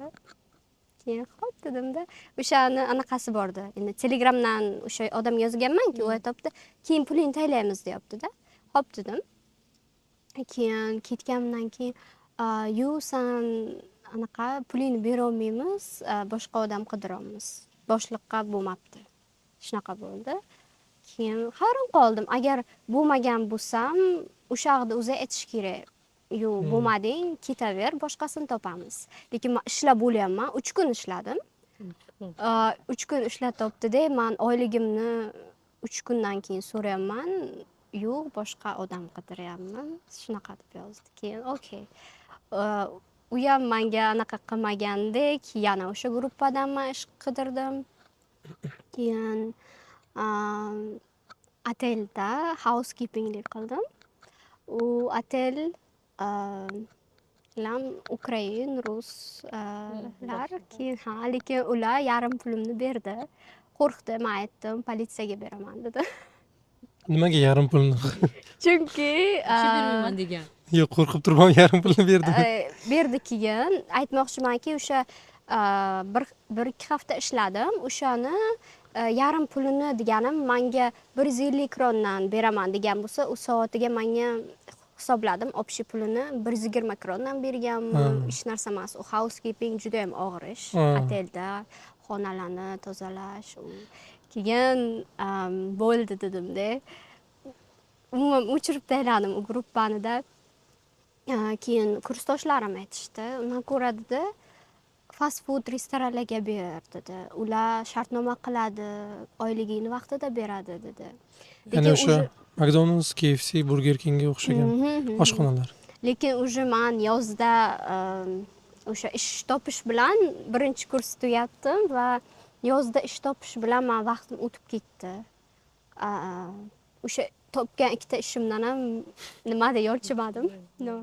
Keyin hop dedimda, o'shani anaqasi bordi. Endi Telegramdan o'sha odamga yozganman-ki, u aytyapti, keyin pulingni taylaymiz deyapti-da. Hop dedim. Keyin ketganimdan keyin, yo'q, san anaqa pulingni berolmaymiz, boshqa odam qidiramiz. Boshliqqa bo'lmabdi. Shunaqa bo'ldi. Keyin hayron qoldim. Agar bo'lmagan bo'lsam, o'sha haqida o'zi aytish kerak. Yo'q, bo'lmading, ketaver, boshqasini topamiz. Lekin men ishlab bo'lyapman, 3 kun ishladim. 3 kun ishlatyaptida, man oyligimni 3 kundan keyin so'rayapman, yo'q, boshqa odam qidiryapman, shunaqa deb yozdi. Keyin okey, u ham manga anaqa qilmagandek, yana o'sha gruppadan man ish qidirdim. Keyin otelda housekeepinglik qildim. U otel ham ukrain, ruslar. Keyin, ha, lekin ular yarim pulimni berdi, qo'rqdi. Man aytdim, politsiyaga beraman dedi. Nimaga yarim pulni? Chunki Вообще bermayman degan. Yo'q, qo'rqib turib ham yarim pulni berdi. Berdi. Keyin aytmoqchimanki, o'sha 1-2 hafta ishladim, o'shani yarim pulini deganim, manga 150 krondan beraman degan bo'lsa, u soatiga manga hisobladim, общий pulini 120 krondan berganmi. Hech narsa emas u, housekeeping judayam og'ir ish, otelda xonalarni tozalash u. Keyin bo'ldi dedimda, umuman o'chirib tashladim u gruppanida. Keyin kursdoshlarim aytishdi, undan ko'ra, dedi, fast food restoranlarga ber, dedi, ular shartnoma qiladi, oyligingni vaqtida beradi, dedi. Ya'ni Lekin o'sha McDonald's, KFC, Burger Kingga o'xshagan oshxonalar. Lekin уже man yozda o'sha ish topish bilan birinchi kurs tugatdim va yozda ish topish bilan man vaqtim o'tib ketdi. O'sha topgan ikkita ishimdan ham nimada yolchimadim. No.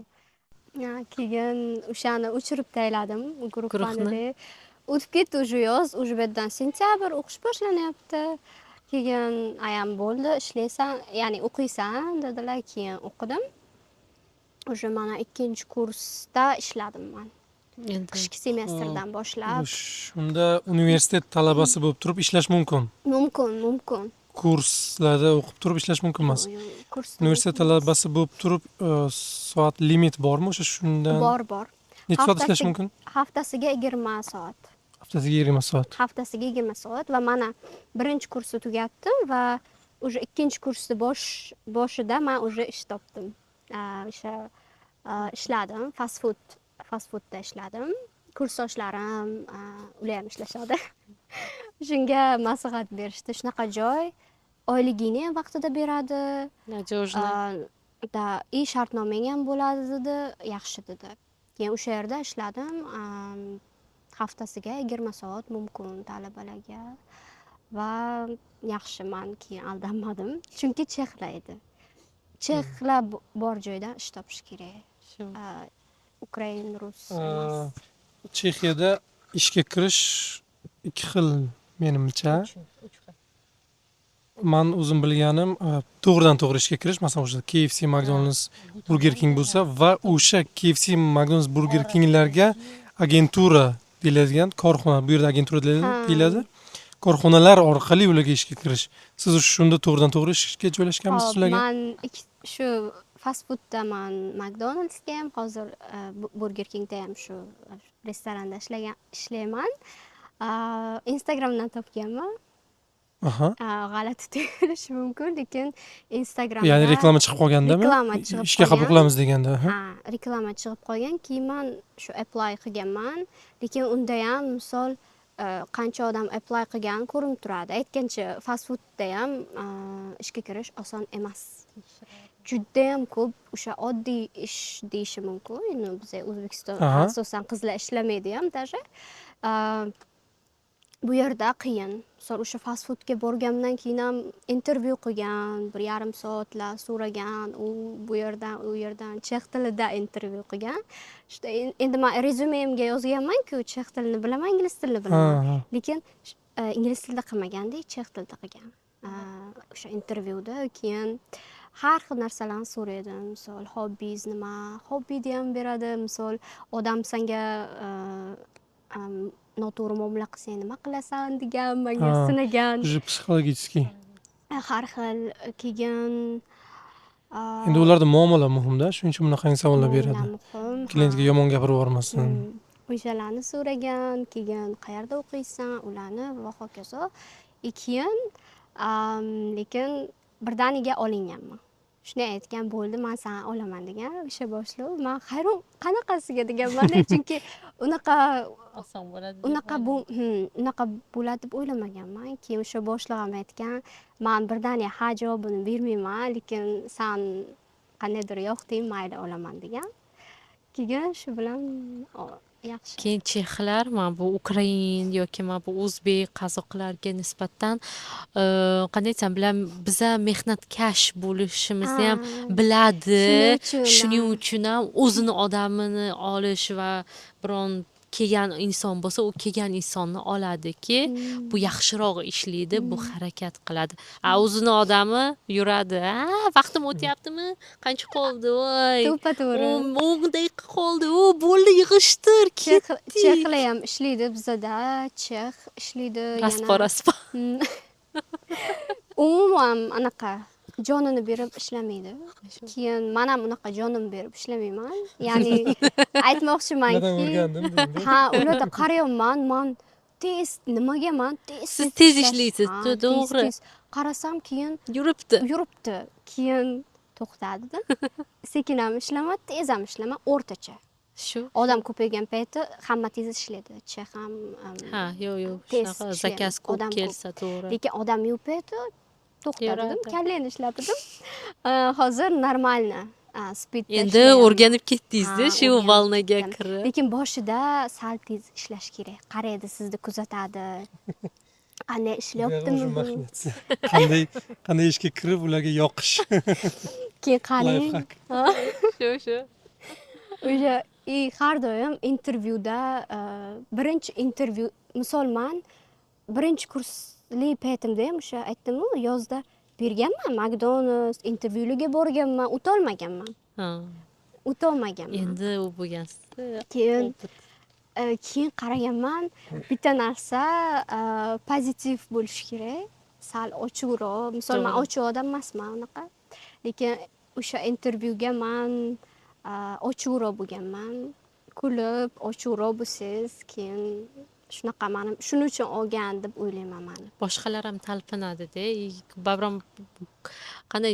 Ha, keyin o'shani o'chirib tashladim gruppani. Guruhni. O'tib ketdi уже yoz, уже bu yerdan sentyabr, o'qish boshlanyapti. Keyin ayam bo'ldi, ishlaysan, ya'ni o'qiysan, dedilar. Keyin o'qidim. Уже mana ikkinchi kursda ishladim man. Endi qishki semestrdan boshlab. Shunda universitet talabasi bo'lib turib ishlash mumkin? Mumkin, mumkin. Kurslarda o'qib turib ishlash mumkin emas? Yo'q, kursda Universitet talabasi bo'lib turib, soat limit bormi o'sha shundan? Bor, bor. Necha soat ishlash mumkin? Haftasiga 20 soat. Haftasiga 20 soat. Haftasiga 20 soat. Va mana birinchi kursni tugatdim va уже ikkinchi kursni boshida man уже ish topdim. O'sha ishladim, fast foodda ishladim. Kursdoshlarim, ular ham ishlashadi, shunga maslahat berishdi, shunaqa joy, oyligingni ham vaqtida beradi. Надежно. Да, и shartnomang ham bo'ladi, dedi, yaxshi, dedi. Keyin o'sha yerda ishladim. Haftasiga 20 soat mumkin talabalarga va yaxshi, man keyin aldanmadim, chunki chexlar edi. Chexlar bor joydan ish topish kerak. Shu. Ukrain, rus emas. Chexiyada ishga kirish ikki xil, menimcha. Uch xil. Man o'zim bilganim, to'g'ridan to'g'ri ishga kirish, masalan, o'sha KFC, McDonald's, Burger King bo'lsa va o'sha KFC, McDonald's, Burger Kinglarga agentura deyiladigan korxona, bu yerda agentura deyiladi, korxonalar orqali ularga ishga kirish. Siz shunda to'g'ridan to'g'ri ishga joylashganmisiz Hop, ularga? Man shu fast foodda, man McDonald'sga ham, hozir Burger Kingda ham, shu restoranda ishlayman. Instagramdan topganman. G'alati tuyulishi mumkin, lekin Instagramda Ya'ni reklama chiqib qolgandami? Reklama chiqib Ishga qabul qolgan. qilamiz deganda, aha. Ha, reklama chiqib qolgan. Keyin man shu apply qilganman, lekin unda ham misol qancha odam apply qilgani ko'rinib turadi. Aytgancha, fast foodda ham ishga kirish oson emas, judayam ko'p. O'sha oddiy ish deyishi mumkin endi, biza O'zbekiston asosan qizlar ishlamaydi ham даже. Bu yerda qiyin. Misol, o'sha fast foodga borgandan keyin ham intervyu qilgan, 1,5 soatlab so'ragan, u bu yerdan, u yerdan, chex tilida intervyu qilgan. Shunda endi man rezyumemga yozganmanku, chex tilini bilaman, ingliz tilini bilaman, lekin ingliz tilida qilmaganda, chex tilida qilgan. O'sha intervyuda keyin har xil narsalarni so'raydi. Misol, hobbiz nima, hobbini ham beradi. Misol, odam sanga noto'g'ri muomala qilsang, nima qilasan degan, manga sinagan. Уже психологический. Har xil. Keyin Endi ularda muomala muhimda, shuning uchun bunaqangi savollar muomala beradi. muhim, ha. Klientga yomon gapirib yubormasin. O'shalarni so'ragan. Keyin qayerda o'qiysan, ularni va hokazo. И keyin lekin birdaniga olinganman. Shunday aytgan, bo'ldi, man sani olaman degan o'sha boshliq. Man hayron, qanaqasiga deganmanda, chunki unaqa Oson bo'ladi. Unaqa bu unaqa bo'ladi deb o'ylamaganman. Keyin o'sha boshliq ham aytgan, man birdaniga ha javobini bermayman, lekin san qandaydir yoqding, mayli, olaman degan. Keyin shu bilan yaxshi. Keyin chexlar mana bu ukrain yoki mana bu o'zbek, qozoqlarga nisbatan, qanday desam, bilan biza mehnatkash bo'lishimizni ham biladi. Shuning uchun. Shuning uchun ham o'zini odamini olish va biron kelgan inson bo'lsa, u kelgan insonni oladiki, bu yaxshiroq ishlaydi, bu harakat qiladi. A o'zini odami yuradi, a vaqtim o'tyaptimi, qancha qoldi, voy, To'ppa to'g'ri. 10 daqiqa qoldi, u bo'ldi, yig'ishtir, ketdik. Chexlar ham ishlaydi bizada, chex ishlaydi yana. Raspo, raspo. Umuman anaqa jonini berib ishlamaydi. Keyin man ham unaqa jonimni berib ishlamayman, ya'ni aytmoqchimanki, Ulardan o'rgandim deydi. Ha, ularda qarayapman man, tez, nimaga man tez. Siz tez ishlaysiz, Ha, tez, to'g'ri. tez. Qarasam, keyin yuribdi. Yuribdi. Keyin to'xtadim, sekin ham ishlama, tez ham ishlama, o'rtacha. Shu. Odam ko'paygan payti hamma tez ishlaydi, chex ham Ha, yo'q, yo'q, tez shunaqa ishlaymiz. Заказ ko'p Odam ko'p. kelsa, to'g'ri. Lekin odam yo'q payti to'xtadim, Yuradi. kallani ishlatdim. Hozir нормально speedda Endi ishlayapman. o'rganib ketdingizda Ha, shu o'rganib волна ga ketdim. kirib. Lekin boshida sal tez ishlash kerak, qaraydi, sizni kuzatadi, qanday ishlayaptimi O'sha bu. mahnat. Qanday ishga kirib ularga yoqish. Keyin qarang. Лайфхак. Shu, shu. O'sha и har doim intervyuda, birinchi intervyu, misol, man birinchi kursli paytimda ham o'sha aytdimu, yozda berganman McDonald's, intervyularga borganman, o'tolmaganman. O'tolmaganman. Endi u bo'lgansiz. Keyin Опыт. Keyin qaraganman, bitta narsa, pozitiv bo'lishi kerak, sal ochiqroq. Misol, man ochiq odam emasman unaqa, lekin o'sha intervyuga man ochiqroq bo'lganman, kulib, ochiqroq bo'lsangiz, keyin shunaqa mani shuning uchun olgan deb o'ylayman mani. Boshqalar ham talpinadida, baribir ham qanday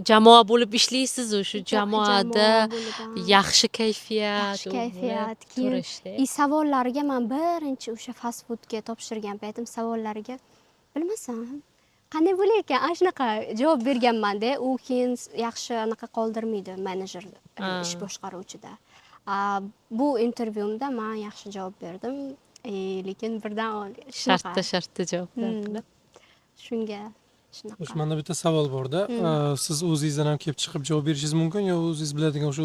jamoa bo'lib ishlaysiz-u, shu jamoada Jamoa bo'lib, ha. yaxshi kayfiyat, Yaxshi u kayfiyat bo'lib keyin turishda. И savollariga man birinchi o'sha fast foodga topshirgan paytim savollariga bilmasam, qanday bo'lar ekan, ana shunaqa javob berganmanda. U keyin yaxshi anaqa qoldirmaydi menejer, ish boshqaruvchida. A, bu intervyumda man yaxshi javob berdim. Lekin birdan shunaqa. Shartta javoblar qilib. Shunga shunaqa. O'sha manda bitta savol borda. Siz o'zingizdan ham kelib chiqib javob berishingiz mumkin yo o'zingiz biladigan o'sha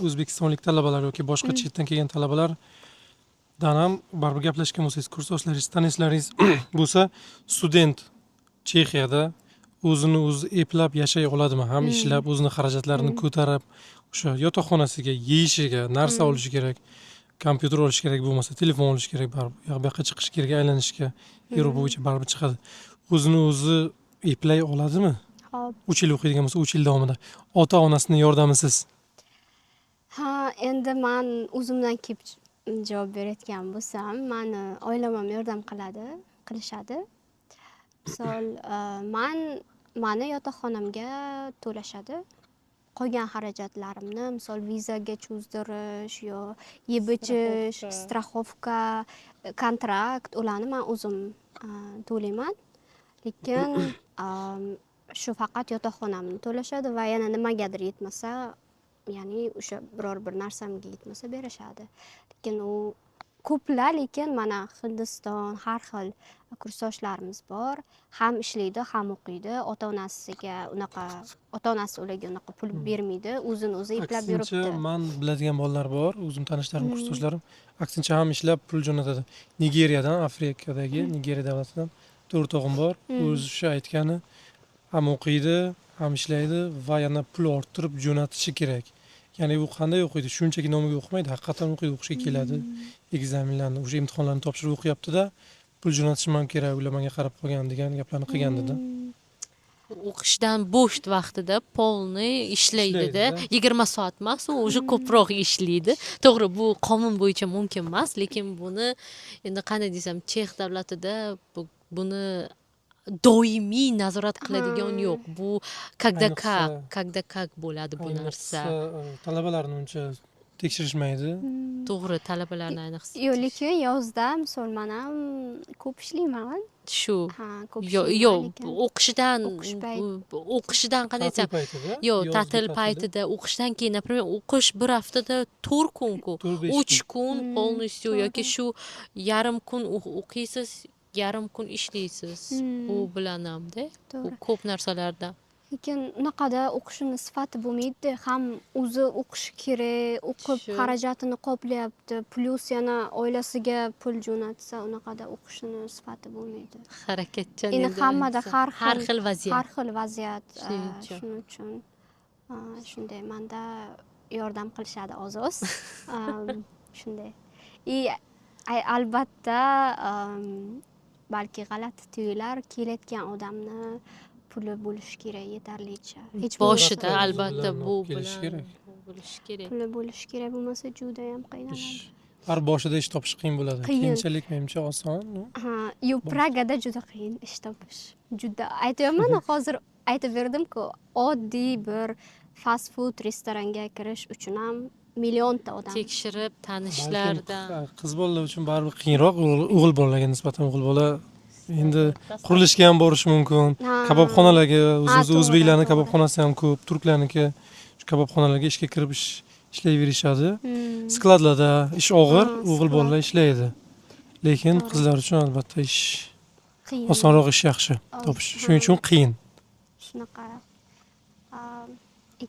o'zbekistonlik talabalar yoki boshqa chetdan kelgan talabalardan ham baribir gaplashgan bo'lsangiz, kursdoshlaringiz, tanishlaringiz bo'lsa, student Chexiyada o'zini o'zi eplab yashay oladimi? Ham ishlab, o'zini xarajatlarini ko'tarib, o'sha yotoqxonasiga, yeyishiga narsa olishi kerak, kompyuter olish kerak bo'lmasa, telefon olish kerak, baribir u yoq bu yoqqa chiqish kerak, aylanishga, Yevropa bo'yicha baribir chiqadi. O'zini o'zi eplay oladimi? Hop. 3 yil o'qiydigan bo'lsa, 3 yil davomida ota onasini yordamisiz. Ha, endi man o'zimdan kelib javob berayotgan bo'lsam, mani oilam ham yordam qiladi, qilishadi. Misol, man mani yotoqxonamga to'lashadi. Qolgan xarajatlarimni, misol, vizaga cho'zdirish yo yeb ichish, страховка, kontrakt, ularni man o'zim to'layman. Lekin shu faqat yotoqxonamni to'lashadi va yana nimagadir yetmasa, ya'ni o'sha biror bir narsamga yetmasa berishadi. Lekin u ko'plar, lekin mana Hindiston, har xil kursdoshlarimiz bor, ham ishlaydi, ham o'qiydi, ota onasiga unaqa, ota onasi ularga unaqa pul bermaydi, o'zini o'zi eplab Aksincha, yuribdi. man biladigan bolalar bor, o'zim tanishlarim, kursdoshlarim, aksincha ham ishlab pul jo'natadi. Nigeriyadan, Afrikadagi Nigeriya davlatidan bitta o'rtog'im bor. O'zi o'sha aytgani, ham o'qiydi, ham ishlaydi va yana pul orttirib jo'natishi kerak. Ya'ni u qanday o'qiydi? Shunchaki nomiga o'qimaydi, haqiqatdan o'qiydi, o'qishga keladi. Экзамен larni, o'sha imtihonlarni topshirib o'qiyapti-da, pul jo'natishim ham kerak, ular menga qarab qolgan degan gaplarni qilgandida. O'qishdan bo'sh vaqtida полный ishlaydida. Ishlaydi-da. 20 soat emas, u уже ko'proq ishlaydi. To'g'ri, bu qonun bo'yicha mumkin emas, lekin buni endi qanday desam, chex davlatida buni Doimiy nazorat qiladigan yo'q. Bu когда как, Ayniqsa- когда как bo'ladi bu narsa. Ayniqsa, talabalarni uncha tekshirishmaydi. To'g'ri, talabalarni ayniqsa. Yo'q, lekin yozda, misol, man ham ko'p ishlayman. Shu. Ha, ko'p Yo'q, ishlayman, yo'q, lekin o'qishdan o'qish payt- o'qishidan qanday Ta'til aytsam, paytida, yo'q, yozgi ta'til ta'tilda. paytida, o'qishdan keyin, например, o'qish bir haftada 4 kun-ku, 4-5 3 kun полностью yoki shu yarim kun o'qiysiz, yarim kun ishlaysiz. Bu bilan hamda bu ko'p narsalardan. Lekin unaqada o'qishini sifati bo'lmaydi. Ham o'zi o'qishi kerak, o'qib Shu. xarajatini qoplayapti, плюс yana oilasiga pul jo'natsa, unaqada o'qishini sifati bo'lmaydi. Harakatchan Endi endi hammada ayniqsa. har Har xil xil vaziyat. Har xil vaziyat. Shuning uchun. Shuning uchun shunday, manda yordam qilishadi oz-oz. Shunday. И albatta, balki g'alati tuyular, kelayotgan odamni puli bo'lishi kerak yetarlicha. Hech bo'lmasa Boshida Albatta, albatta bilan bu olib kelishi bilan kerak. bu bo'lishi kerak. Puli bo'lishi kerak, bo'lmasa judayam qiynaladi. Ish har boshida ish topish qiyin bo'ladi. Qiyin. Keyinchalik menimcha oson, no? Ha, yo'q, Pragada juda qiyin ish topish. Juda aytyapman, hozir aytib berdim-ku, oddiy bir fast food restoranga kirish uchun ham millionta odam. Tekshirib, Balkim tanishlardan. qiz bolalar uchun baribir qiyinroq o'g'il bolalarga nisbatan. O'g'il bola endi qurilishga ham borishi mumkin, kabobxonalarga, o'zimiz o'zbeklarni kabobxonasi ham ko'p, turklarniki, shu kabobxonalarga ishga kirib ishlayverishadi. Skladlarda ish og'ir, o'g'il Склад. bolalar ishlaydi, lekin qizlar uchun albatta ish Qiyin. osonroq, ish yaxshi topish, shuning uchun qiyin. Shunaqa.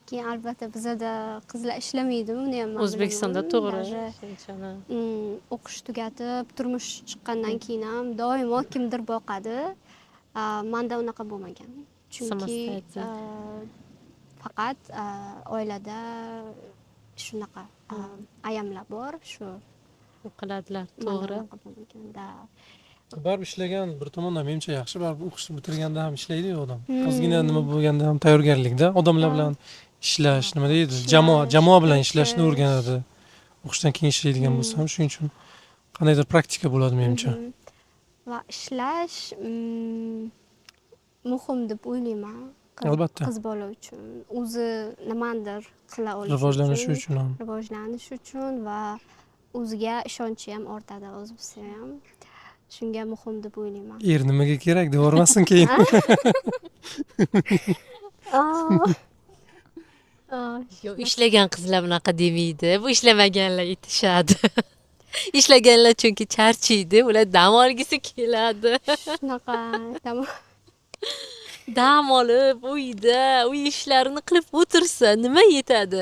Keyin albatta bizada qizlar ishlamaydi, uni ham man O'zbekistonda bilaman. to'g'ri. Даже, Shuning uchun, ha. O'qish tugatib, turmush chiqqandan keyin ham doimo kimdir boqadi. Manda unaqa bo'lmagan. Chunki Самостоятельно. Faqat oilada shunaqa ayamlar bor, shu Qiladilar, manda to'g'ri. unaqa bo'lmagan, да. Baribir ishlagan bir tomondan menimcha yaxshi, baribir o'qishni bitirganda ham ishlaydiyu odam, ozgina nima bo'lganda ham tayyorgarlikda odamlar bilan ishlash, nima deydi, jamoa Ishlash, jamoa bilan ishlashni o'qish. o'rganadi o'qishdan keyin ishlaydigan bo'lsa ham. Shuning uchun qandaydir praktika bo'ladi menimcha. Va ishlash muhim deb o'ylayman. Albatta. Qiz bola uchun o'zi nimanidir qila olishi Rivojlanishi uchun ham. Rivojlanish uchun va o'ziga ishonchi ham ortadi o'zi bo'lsa ham. Shunga muhim deb o'ylayman. Er nimaga kerak deyormasin keyin. Yo'q, ishlagan qizlar bunaqa demaydi. Bu ishlamaganlar aytishadi. Ishlaganlar chunki charchaydi, ular dam olgisi keladi. Shunaqa, tamom. Dam olib, uyda uy ishlarini qilib o'tirsa, nima yetadi?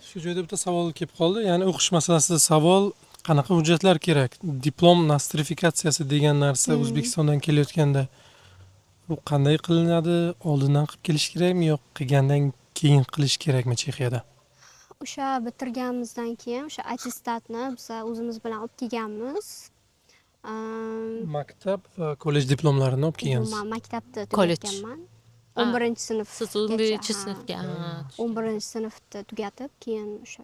Shu joyda bitta savol kelib qoldi, ya'ni o'qish masalasida savol: qanaqa hujjatlar kerak, diplom nostrifikatsiyasi degan narsa O'zbekistondan kelayotganda bu qanday qilinadi, oldindan qilib kelish kerakmi yo qilgandan keyin qilish kerakmi Chexiyada? O'sha bitirganimizdan keyin o'sha attestatni biz o'zimiz bilan olib kelganmiz. Maktab va kollej diplomlarini olib kelgansiz? Man maktabda Kollej. tugatganman. 11-sinf. Siz 11-sinfga. 11 sinfni tugatib, keyin o'sha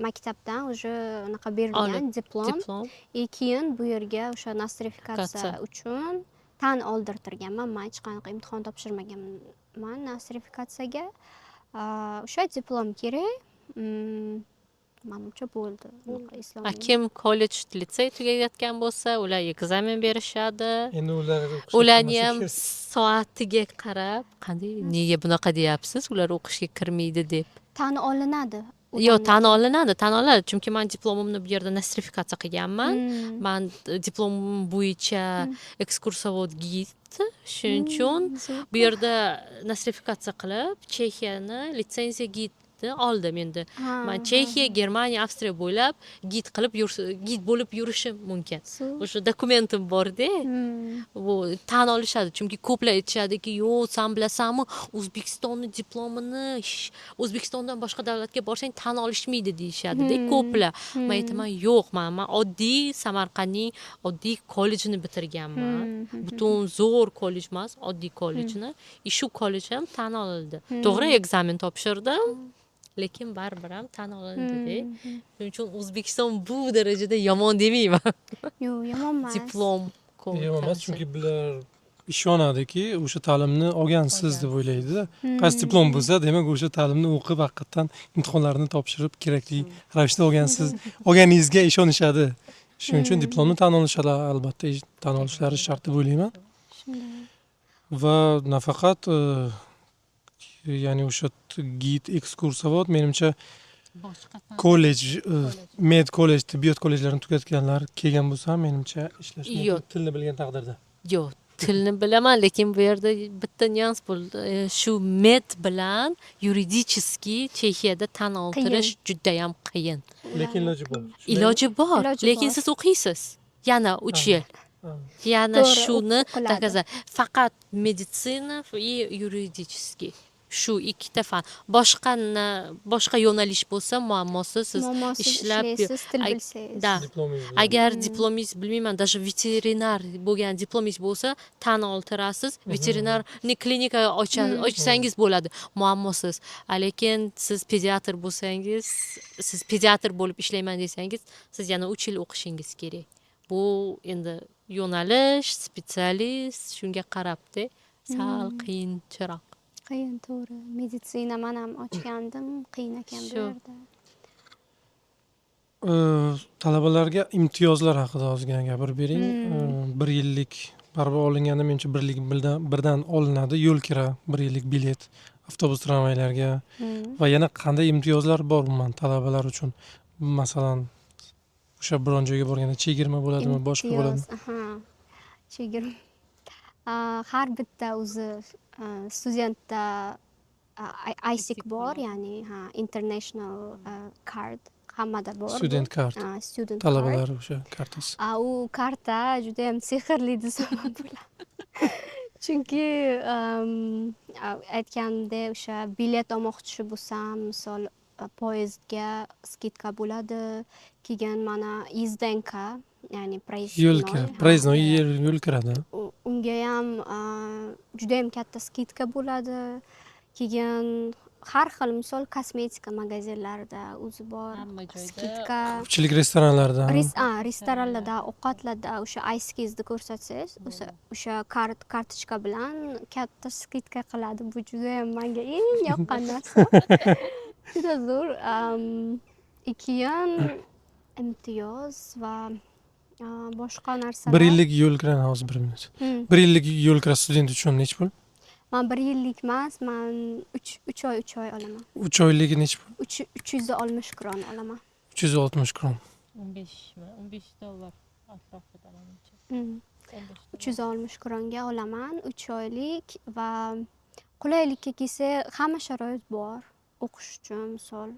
maktabdan уже unaqa berilgan Olib, diplom. Diplom. И keyin bu yerga o'sha nostrifikatsiya Fikatsiya. uchun tan oldirtirganman. Man hech qanaqa imtihon topshirmaganman nostrifikatsiyaga. O'sha diplom kerak. Manimcha bo'ldi. Unaqa A eslolmayman. kim kollej, litsey tugatgan bo'lsa, ular экзамен berishadi. Endi ular o'qishga Ularni kirmasa ham kerak. soatiga qarab, qanday, nega bunaqa deyapsiz, ular o'qishga kirmaydi deb. Tan olinadi. Yo'q, tan olinadi, tan olinadi. Chunki man diplomimni bu yerda nostrifikatsiya qilganman. Man diplomim bo'yicha ekskursovod gid. Shuning uchun bu yerda nostrifikatsiya qilib, Chexiyani litsenziya gidni oldim endi. Man Chexiya, Germaniya, Avstriya bo'ylab gid qilib gid bo'lib yurishim mumkin. O'sha dokumentim borda. Bu tan olishadi, chunki ko'plar aytishadiki, yo'q, san bilasanmi, O'zbekistonni diplomini O'zbekistondan boshqa davlatga borsang tan olishmaydi deyishadi-da ko'plar. Man aytaman, yo'q, man oddiy Samarqandning oddiy kollejini bitirganman. Butun zo'r kollej emas, oddiy kollejni. И shu kollej ham tan olindi. To'g'ri, экзамен topshirdim, lekin baribir ham tan olindi-da. Shuning uchun O'zbekiston bu darajada yomon demayman. Yo'q, yomon emas. Diplom Yo'q emas, chunki bular ishonadiki, o'sha ta'limni olgansiz deb o'ylaydi. Qaysi diplom bo'lsa, demak, o'sha ta'limni o'qib, haqiqatdan imtihonlarni topshirib, kerakli ravishda olgansiz, olganingizga ishonishadi. Shuning uchun diplomni tan olishadi, albatta, tan olishlari shart deb o'ylayman. Shunday. Va nafaqat ya'ni o'sha gid, ekskursovod, menimcha, boshqa kollej, med kollej, tibbiyot kollejlarini tugatganlar kelgan bo'lsa, menimcha, ishlash mumkin, Yo'q. tilni bilgan taqdirda. Yo'q, tilni bilaman, lekin bu yerda bitta nyuans bo'ldi. Shu med bilan юридический Chexiyada tan oltirish judayam qiyin. Lekin iloji bor. Iloji bor, Iloji lekin bor. siz o'qiysiz yana 3 yil. Yana To'g'ri, shuni o'qiladi. Доказать. Faqat meditsina и юридический, shu ikkita fan. Boshqa boshqa yo'nalish bo'lsa, muammosiz siz Muammosiz ishlab ishlaysiz, til bilsangiz. Да. Diplomingiz bilan. Agar diplomingiz, bilmayman, даже veterinar bo'lgan diplomingiz bo'lsa, tan oltirasiz, ветеринарный klinika ochsangiz bo'ladi muammosiz. Lekin siz pediatr bo'lsangiz, siz pediatr bo'lib ishlayman desangiz, siz yana 3 yil o'qishingiz kerak. Bu endi yo'nalish, специалист, shunga qarabda sal qiyinchiroq. Qiyin, to'g'ri. Meditsina man ham ochgandim, qiyin ekan bu Shu. yerda. Talabalarga imtiyozlar haqida ozgina gapirib bering. Bir yillik baribir olinganda, menimcha, bir yillik birdan olinadi. Yo'l kira, bir yillik bilet avtobus, tramvaylarga va yana qanday imtiyozlar bor umuman talabalar uchun? Masalan, o'sha biron joyga borganda chegirma bo'ladimi, boshqa bo'ladimi? Imtiyoz, aha. Chegirma. Har bitta o'zi studentda ISIC bor, ya'ni, ha, international card hammada bor bu. Student card. Student card. Talabalar o'sha kartasi. U karta judayam sehrli desam ham bo'ladi. Chunki aytgandek, o'sha bilet olmoqchi bo'lsam, misol, poyezdga скидка bo'ladi. Keyin mana jízdenka, ya'ni проездной. Yo'l kira, проездной, yo'l kiradi. Ungayam judayam katta скидка bo'ladi. Keyin har xil, misol, kosmetika magazinlarida o'zi bor Hamma joyda. скидка. Ko'pchilik restoranlarda. Restoranlarda, ovqatlarda o'sha ISICingizni ko'rsatsangiz, o'sha kartochka bilan katta скидка qiladi. Bu judayam manga eng yoqqan narsa. Juda zo'r. Keyin imtiyoz va boshqa narsalar. Bir yillik yo'l kirani, hozir, bir minut. Bir yillik yo'l kira student uchun nechi pul? Man bir yillik emas, man 3 oy, 3 oy olaman. 3 oyligi nechi pul? 360 kron olaman. 360 kron. 15mi, 15 dollar atrofida, manimcha. 15. 360 kronga olaman 3 oylik va qulaylikka kelsa, hamma sharoit bor o'qish uchun. Misol,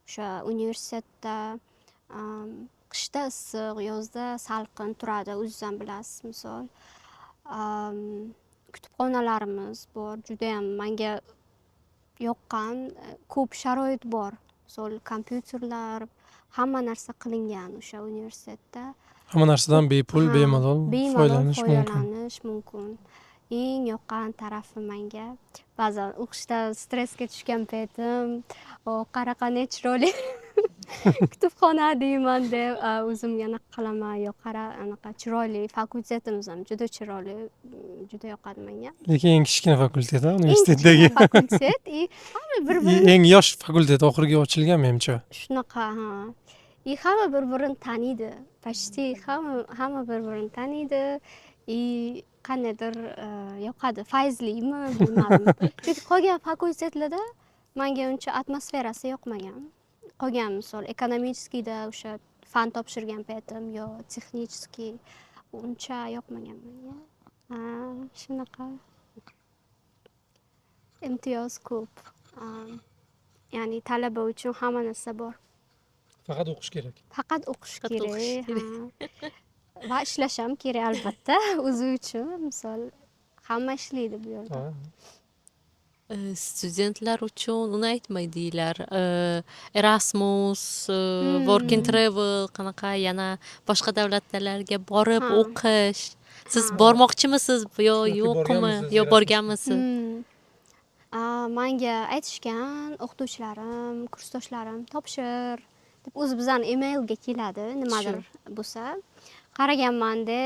o'sha universitetda qishda issiq, yozda salqin turadi, o'zingiz ham bilasiz. Misol, kutubxonalarimiz bor, judayam manga yoqqan, ko'p sharoit bor. Misol, kompyuterlar, hamma narsa qilingan o'sha universitetda. Hamma narsadan bepul, Ha, bemalol bemalol foydalanish mumkin. Foydalanish mumkin. Eng yoqqan tarafi manga, ba'zan o'qishda stressga tushgan paytim, "O, qaraqa, ne chiroyli kutubxona" deyman deb o'zimga anaqa qilaman. Yo, qara, anaqa chiroyli fakultetimiz ham juda chiroyli, juda yoqadi menga. Lekin eng kichkina fakultet, a, Eng universitetdagi. kichkina fakultet и hamma bir birini Eng yosh fakultet, oxirgi ochilgan, menimcha. Shunaqa, ha, и hamma bir birini taniydi, почти hamma bir birini taniydi и qandaydir yoqadi, fayzlimi, bilmadim, chunki qolgan fakultetlarda manga uncha atmosferasi yoqmagan. Qolgan, misol, экономический da o'sha fan topshirgan paytim yo технический uncha yoqmagan menga. Ha, shunaqa imtiyoz ko'p. Ya'ni talaba uchun hamma narsa bor. Faqat o'qish kerak. Faqat o'qish Faqat o'qish kerak, ha. Va ishlash ham kerak, albatta, o'zi uchun. Misol, hamma ishlaydi bu yerda. Ha. Studentlar uchun uni aytmaydilar. Erasmus, work and travel, qanaqa yana boshqa davlatlarga borib o'qish. Siz bormoqchimisiz yo Yoki yo'qmi? borganmisiz Yo Erasmusga? borganmisiz? Manga aytishgan o'qituvchilarim, kursdoshlarim, topshir deb. O'zi bizani emailga keladi nimadir bo'lsa. Qaraganmanda,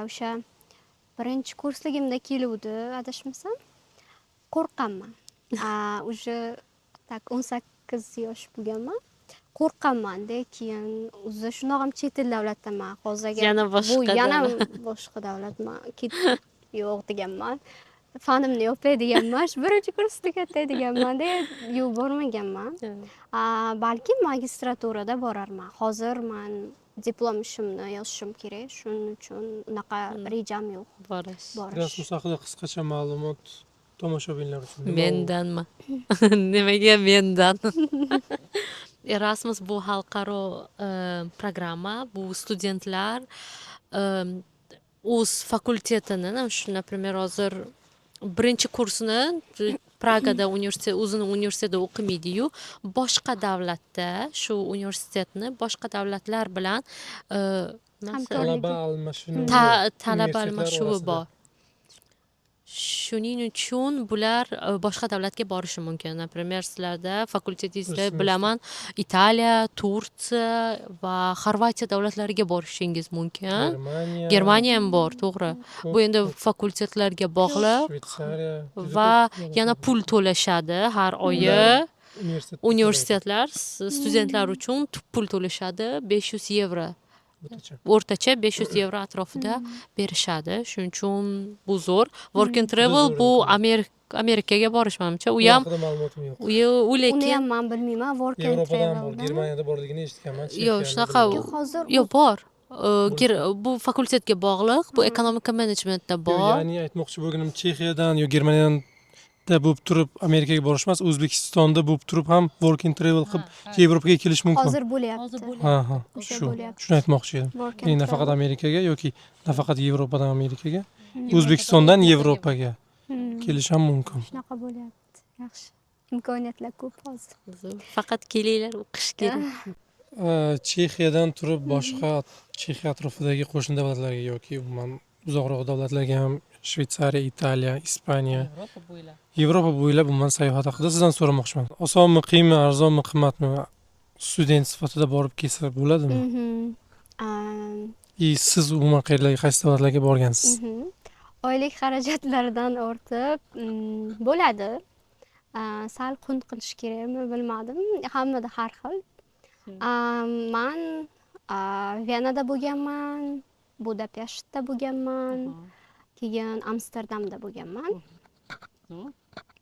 o'sha Birinchi kursligimda keluvdi, adashmasam. Qo'rqqanman. Уже так 18 yosh bo'lganman. Qo'rqqanmanda, keyin o'zi shundoq ham chet el davlatdaman hozir, agar Yana bu boshqa yana davlat. Boshqa davlat, man yo'q deganman, fanimni yopay deganman, shu birinchi kurs tugatay deganmanda, yo'q, bormaganman. Balkim magistraturada borarman. Hozir man diplom ishimni yozishim kerak, shuning uchun unaqa rejam yo'q borish. Borish. Erasmus haqida qisqacha ma'lumot tomoshabinlar uchun. Nima u? Mendanmi? Nimaga mendan? Erasmus bu xalqaro programma, bu studentlar o'z fakultetini, shu, например, hozir birinchi kursni Pragada universitet, o'zini universitetida o'qimaydiyu, boshqa davlatda shu universitetni boshqa davlatlar bilan Hamkorlik. Talaba almashinuvi. Talaba Universitetlar almashuvi orasida. Bor. Shuning uchun bular boshqa davlatga borishi mumkin. Например, sizlarda fakultetingizda semestr. bilaman, Italiya, Turkiya va Xorvatiya davlatlariga borishingiz mumkin. Germaniya. Germaniya ham bor, to'g'ri. Bu endi fakultetlarga bog'liq Shvetsariya. Juda va ko'p. Yana pul to'lashadi har oyi. Ular universitet. Universitetlar studentlar uchun pul to'lashadi, 500 yevro. O'rtacha. O'rtacha 500 yevro atrofida berishadi. Shuning uchun bu zo'r. Work and travel Zo'r bu imkoniyat. Amerikaga borish, manimcha. U U ham haqida ma'lumotim yo'q. u Uni lekin ham man bilmayman, work and Yevropada ham bor, traveldan. Germaniyada borligini eshitganman. Yo'q, Chexiyani shunaqa bilmayman. Hozir yo'q, bor. Bu fakultetga bog'liq, bu ekonomika menejmentda Yo'q, bor. Ya'ni aytmoqchi bo'lganim, Chexiyadan yo Germaniyadan da bo'lib turib Amerikaga borish emas, O'zbekistonda bo'lib turib ham work and travel qilib Yevropaga kelish mumkin. Hozir bo'lyapti. Hozir bo'lyapti. Ha. O'sha Shu. bo'lyapti. Shuni aytmoqchi edim. Work and Ya'ni nafaqat travel. Amerikaga yoki nafaqat Yevropadan Amerikaga, O'zbekistondan Yevropaga kelish ham mumkin. Shunaqa bo'lyapti. Yaxshi. Imkoniyatlar ko'p hozir. Faqat kelinglar, o'qish kerak. Chexiyadan turib boshqa Chexiya atrofidagi qo'shni davlatlarga yoki umuman uzoqroq davlatlarga ham, Shvetsariya, Italiya, Ispaniya, Yevropa bo'ylab. Yevropa bo'ylab umuman sayohat haqida sizdan so'ramoqchiman. Osonmi, qiyinmi, arzonmi, qimmatmi? Student sifatida borib kelsa bo'ladimi? И siz umuman qayerlarga, qaysi davlatlarga borgansiz? Oylik xarajatlardan ortib bo'ladi. Sal qunt qilish kerakmi, bilmadim. Hammada har xil. Man Venada bo'lganman, Budapeshtda bo'lganman, keyin Amsterdamda bo'lganman.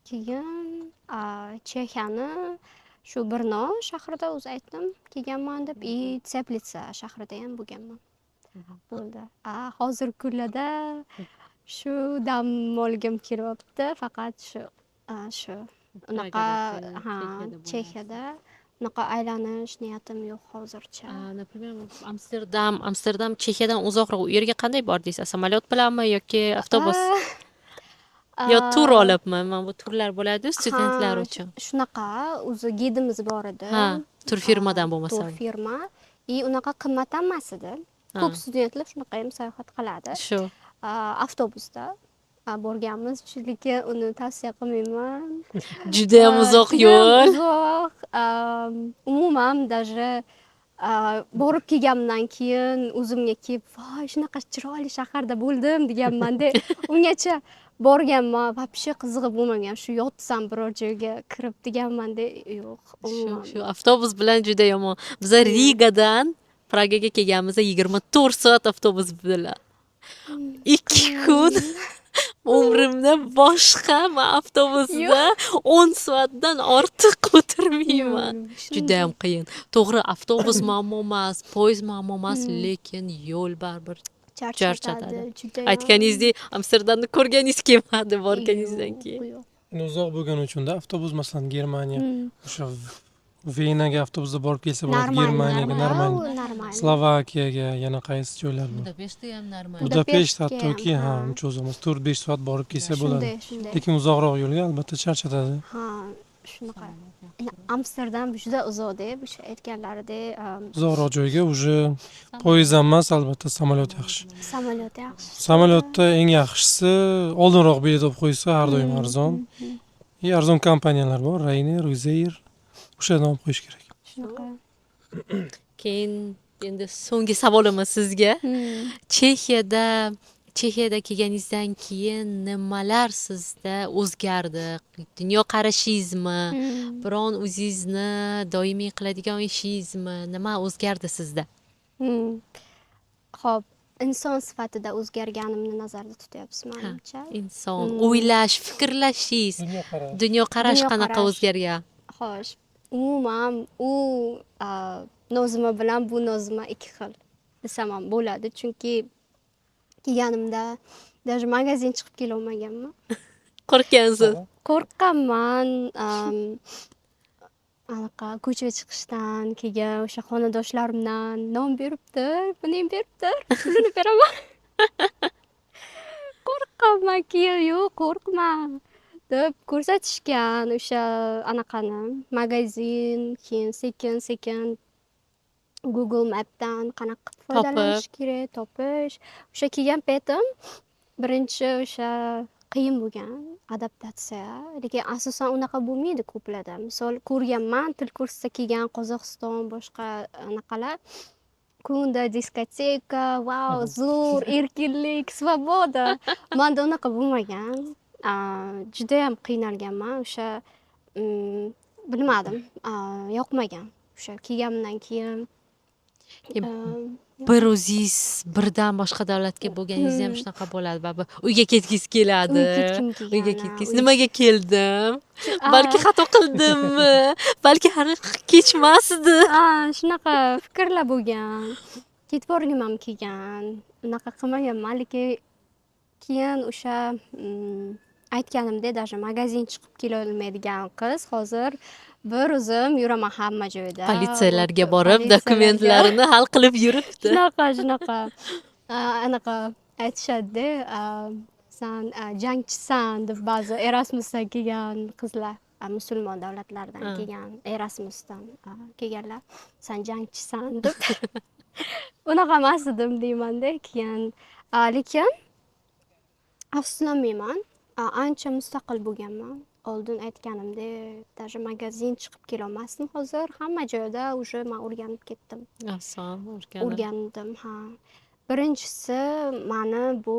Keyin Chexiyani shu Brno shahrida, o'zi aytdim kelganman deb, и Teplitsa shahrida ham bo'lganman. Bo'ldi. Hozirgi kunlarda shu dam olgim kelyapti, faqat shu unaqa, ha, Chexiyada unaqa aylanish niyatim yo'q hozircha. Например, Amsterdam Chexiyadan uzoqroq. U yerga qanday bordingiz? Samolyot bilanmi yoki avtobus? Yo tur olibmi? Mana bu turlar bo'ladi studentlar Ha, uchun. Shunaqa, o'zi gidimiz bor edi. Ha, tur firmadan bo'lmasa. Tur firma. И unaqa qimmat ham emas edi. Ko'p studentlar shunaqa ham sayohat qiladi. Shu. Avtobusda borganmiz, lekin uni tavsiya qilmayman. Judayam uzoq Judayam yo'l. uzoq. Umuman даже borib kelganimdan keyin o'zimga kelib, voy, shunaqa chiroyli shaharda bo'ldim deganmanda. Ungacha borganman, вообще qizig'i bo'lmagan. Shu yotsam biror joyga kirib deganmanda, yo'q, Shu, umuman. Shu avtobus bilan juda yomon. Biza Rigadan Pragaga kelganimizda 24 soat avtobus bilan. 2 kun umrimda boshqa man avtobusda 10 soatdan ortiq o'tirmayman. Judayam qiyin. To'g'ri, avtobus muammo emas, poyezd muammo emas, lekin yo'l baribir Charchatadi charchatadi. judayam. Aytganingizdek, Amsterdamni ko'rganingiz kelmadi borganingizdan keyin. Yo'q. Endi uzoq bo'lgani uchunda avtobus, masalan, Germaniya, o'sha Venaga avtobusda borib kelsa bo'ladi, Нормально, Germaniyaga нормально. U нормально. Slovakiyaga, yana qaysi joylar bor? Budapeshtda ham normal. Budapesht Budapeshtga hattoki, ham, ha, ha. uncha uzoq emas, 4-5 soat borib kelsa bo'ladi. Shunday. Lekin uzoqroq yo'lga albatta charchatadi. Ha, shunaqa. Endi Amsterdam juda uzoqda, o'sha aytganlaridek, Uzoqroq joyga уже poyezd ham emas, albatta samolyot yaxshi. Samolyot yaxshi. Samolyotda eng yaxshisi oldinroq bilet olib qo'ysa, har doim arzon. И arzon kompaniyalar bor, Ryanair, Wizz Air. O'shadan olib qo'yish kerak. Shunaqa. Keyin endi so'nggi savolimiz sizga. Chexiyada Chexiyada kelganingizdan keyin nimalar sizda o'zgardi? Dunyoqarashingizmi? Biron o'zingizni doimiy qiladigan ishingizmi? Nima o'zgardi sizda? Xo'p, inson sifatida o'zgarganimni nazarda tutyapsiz, Ha, manimcha. inson, o'ylash, fikrlashingiz, Dunyoqarash. Dunyoqarash qanaqa Dunyoqarash. o'zgargan? Xo'sh, umuman u Nozima bilan bu Nozima ikki xil desam ham bo'ladi, chunki kelganimda даже magazin chiqib kelolmaganman. Qo'rqgansiz. Qo'rqqanman, anaqa ko'chaga chiqishdan, keyin o'sha xonadoshlarimdan non berib tur, buni ham berib tur, pulini beraman. Qo'rqqanman, keyin yo'q, qo'rqma deb ko'rsatishgan o'sha anaqani, magazin, keyin sekin sekin Google Mapdan qanaqa qilib foydalanish kerak, topish. O'sha kelgan paytim birinchi o'sha qiyin bo'lgan adaptatsiya, lekin asosan unaqa bo'lmaydi ko'plarda. Misol, ko'rganman, til kursida kelgan Qozog'iston, boshqa anaqalar kunda diskoteka, vau, zo'r, erkinlik, свобода. Manda unaqa bo'lmagan. Judayam qiynalganman o'sha, bilmadim, yoqmagan o'sha kelganimdan keyin. Bir o'zingiz birdan boshqa davlatga bo'lganingizda ham shunaqa bo'ladi baribir, uyga ketgingiz keladi. Uyga ketgim kelgan, Uyga ha, ketgingiz, nimaga keldim, balki xato qildimmi, balki hali kechmasdi. Ha, shunaqa fikrlar bo'lgan, ketib yuborgim ham kelgan, unaqa qilmaganman, lekin keyin o'sha aytganimdek, даже magazin chiqib kelolmaydigan qiz hozir bir o'zim yuraman hamma joyda. Politsiyalarga borib, Politsiyalarga. Dokumentlarini hal qilib yuribdi. Shunaqa anaqa aytishadida, san jangchisan deb ba'zi Erasmusdan kelgan qizlar, musulmon davlatlardan kelgan, Erasmusdan kelganlar, san jangchisan deb. Unaqa emas edim deymanda keyin. Lekin afsuslanmayman, ancha mustaqil bo'lganman. Oldin aytganimdek, даже magazin chiqib kelolmasdim, hozir hamma joyda уже man o'rganib ketdim. Oson o'rganib. O'rgandim, ha. Birinchisi mani bu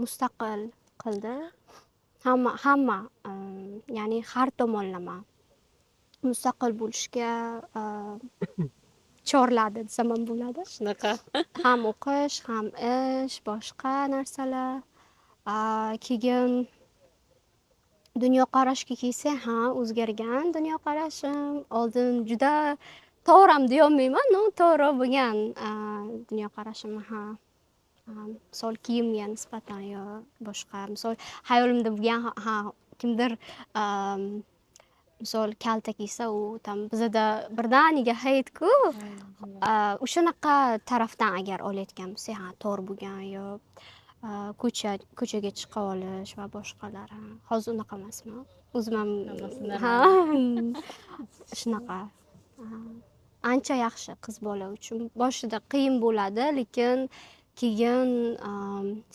mustaqil qildi, hamma ya'ni har tomonlama mustaqil bo'lishga chorladi desam ham bo'ladi. Shunaqa. Ham o'qish, ham ish, boshqa narsalar. Keyin dunyoqarashga kelsak, ha, o'zgargan dunyoqarashim. Oldin juda to'g'ri ham deyolmayman, но to'g'ri bo'lgan dunyoqarashim, ha. Misol, kiyimga nisbatan yo boshqa, misol, hayolimda bo'lgan, ha, kimdir misol, kalta kiysa, u там bizada birdaniga hate-ku. O'shanaqa tarafdan agar olayotgan bo'lsak, ha, to'g'ri bo'lgan yo ko'chaga chiqa olish va boshqalar. Ha. Hozir unaqa emasman. O'zim ham, ha, shunaqa. Ha. Ancha yaxshi qiz bola uchun. Boshida qiyin bo'ladi, lekin keyin